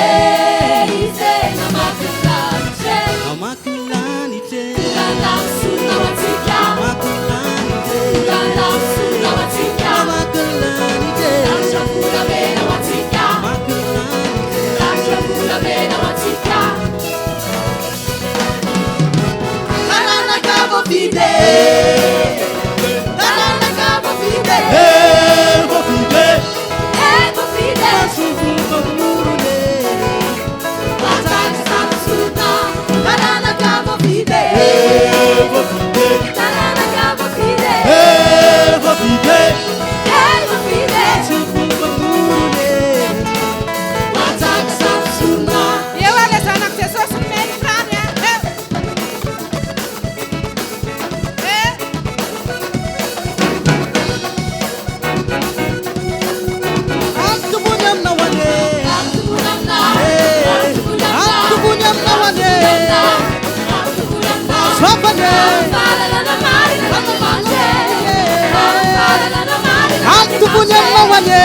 izay namaky ny lanitra Namaky ny lanitra Tonga sorona ho antsika Namaky ny lanitra Tonga sorona ho antsika Namaky ny lanitra Lanitra volamena ho antsika Namaky ny lanitra Lanitra volamena ho antsika Taranaka voafidy e Taranaka voafidy e voafidy E voafidy e Sofo mpamorona e Mpanjaka safisorona Taranaka voafidy e voafidy Taranaka voafidy e voafidy E voafidy Sofo mpamorona e Mpanjaka safisorona Eo ary ilay zanak'i Jesosy nomeny ny rany a! Eo! Eo! Ampitombony aminao anie Ampitombony aminao E ampitombony aminao anie Ampitombony aminao Soapany e Fahalalana marina Andriamanitra Fahalalana marina Ampitombony aminao anie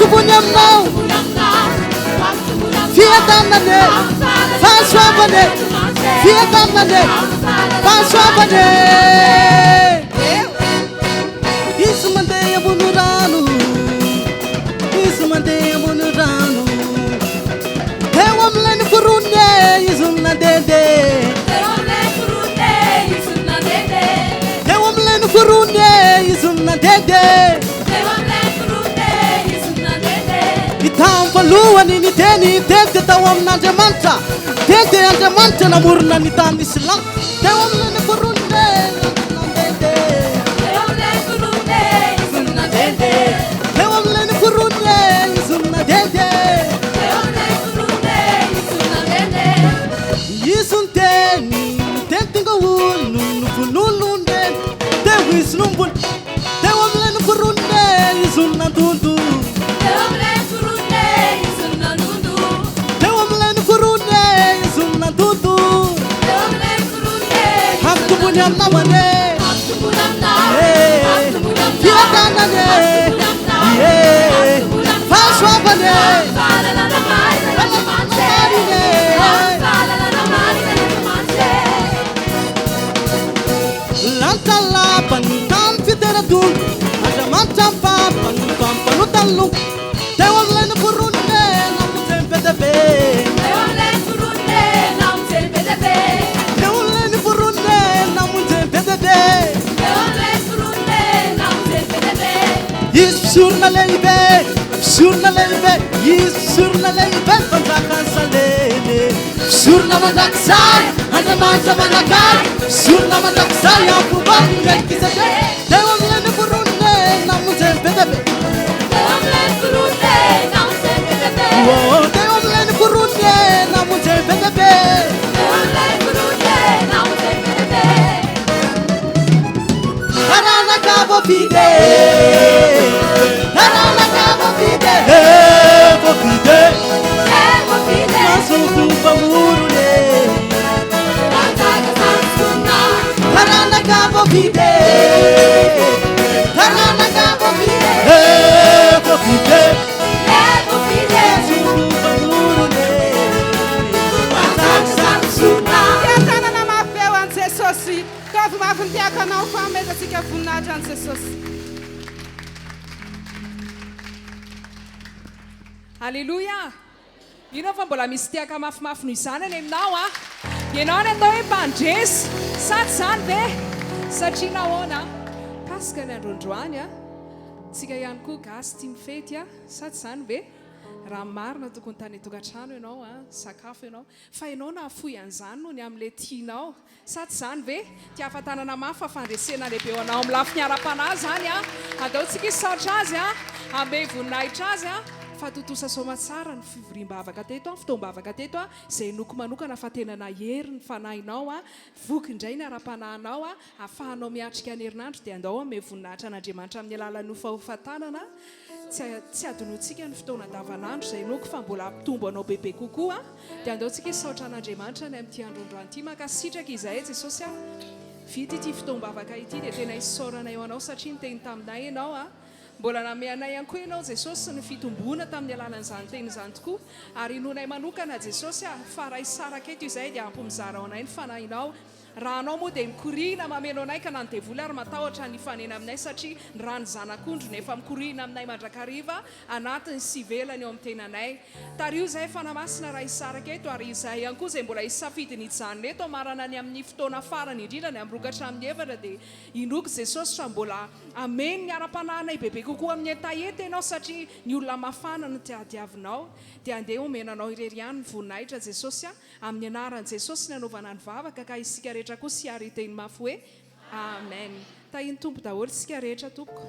Ampitombony aminao Ampitombony aminao Ampitombony aminao Ampitombony aminao Ampitombony aminao Fiadanana e Fahasoavana e Fiadanana e Fahasoavana e Izy mandeha ambony rano Izy mandeha ambony rano Teo amin'ilay noforoniny e Izy no nandehandeha Teo amin'ilay noforoniny e Izy no nandehandeha Teo amin'ilay noforoniny e Izy no nandehandeha Teo amin'ilay noforoniny e Izy no nandehandeha Ny tamin'ny voalohany ny teny teny dia tao amin'Andriamanitra Teny dia Andriamanitra namorona ny tany sy lanitra Teo amin'ilay noforoniny e Izy no nandehandeha Teo amin'ilay noforoniny e Izy no nandehandeha Teo amin'ilay noforoniny e Izy no nandehandeha Teo amin'ilay noforoniny e Izy no nandehandeha Izy no teny, ny teny tonga olona, novononolondreny Teo izy no mbola, teo amin'ilay noforoniny e Izy no nandondo Teo amin'ilay noforoniny e Izy no Ampitomboiny aminao anie. Eh, fiadanana e. Ie, fahasoavana e. Marina e. Lanitra lapany tany fitera-dongo, Andriamanitra mpampano mpampanota ny longo. Teo amin'ilay noforoniny e, namonjeny be dia be. Teo amin'ilay noforoniny e, namonjeny be dia be. Izy mpisorona lehibe, mpisorona lehibe, Izy mpisorona lehibe, mpanjakan'i Salemy. Mpisorona mandrakizay, Andriamanitra manakaiky, mpisorona mandrakizay, amin'ny fomba Melkizedeka. Teo amin'ilay noforoniny e, namonjeny be dia be. Oh, teo amin'ilay noforoniny e, namonjeny be dia be. Taranaka voafidy e, taranaka voafidy e, voafidy e, masovo mpamorona e. Taranaka voafidy e, taranaka voafidy e, voafidy e, masovo mpamorona e. Fiadanana mafy be ho an'i Jesosy. Taovy mafy ny tiakanao fa hametratsika voninahitra an'i Jesosy. Aleloia! Mino aho fa mbola misy tiaka mafimafy noho izany any aminao an! Ianao ny atao hoe mpandresy, sa tsy izany ve? Satria nahoana? Paska ny andro androany an! Tsika ihany koa gasy tia mifety an! Sa tsy izany ve? Raha ny marina tokony tany an-tokantrano ianao an, nisakafo ianao, fa ianao nahafoy an'izany noho ny amin'ilay tianao. Sa tsy izany ve? Tiafa-tanana mafy fa fandresena lehibe ho anao amin'ny lafiny ara-panahy izany an! Andao tsika hisaotra Azy an! Hanome voninahitra Azy an! Fa tontosa soamatsara ny fivoriam-bavaka teto an, fotoam-bavaka teto an, izay inoako manokana fa tena nahery ny fanahinao an, voky indray ny ara-panahinao an, ahafahanao miatrika ny herinandro dia andao hanome voninahitra an'Andriamanitra amin'ny alalan'ny hofahofa-tanana Tsy tsy adinointsika ny fotoana andavanandro izay inoako fa mbola hampitombo anao bebe kokoa. Dia andao tsika hisaotra an'Andriamanitra ny amin'ity andro androany ity. Mankasitraka izahay Jesosy a! Vita ity fotoam-bavaka ity dia tena isaoranay ho anao satria niteny taminay Ianao a! Mbola nanome anay ihany koa Ianao Jesosy ny fitomboana tamin'ny alalan'izany teny izany tokoa. Ary inoanay manokana Jesosy a! Fa raha hisaraka eto izahay dia ampy mizara ho anay ny Fanahinao. Raha anao moa dia mikoriana mameno anay ka na ny devoly ary matahotra ny hifanena aminay satria ny ran'ny zanak'ondry no efa mikoriana aminay mandrakariva anatiny sy ivelany eo amin'ny tenanay. Tariho izahay Fanahy Masina raha hisaraka eto ary izahay ihany koa izay mbola hisafidy ny hijanona eto hamarana ny amin'ny fotoana farany indrindra ny amin'ny roa ka hatramin'ny efatra dia inoako Jesosy fa mbola hameno ny ara-panahinay bebe kokoa amin'ny hetaheta Ianao satria ny olona mafana no tiadiavinao dia andeha homena Anao irery ihany ny voninahitra Jesosy a! Amin'ny anaran'i Jesosy ny anaovana ny vavaka ka isika rehetra kosa hiary hiteny mafy hoe Amen. Tahin'ny Tompo daholo isika rehetra tompoko.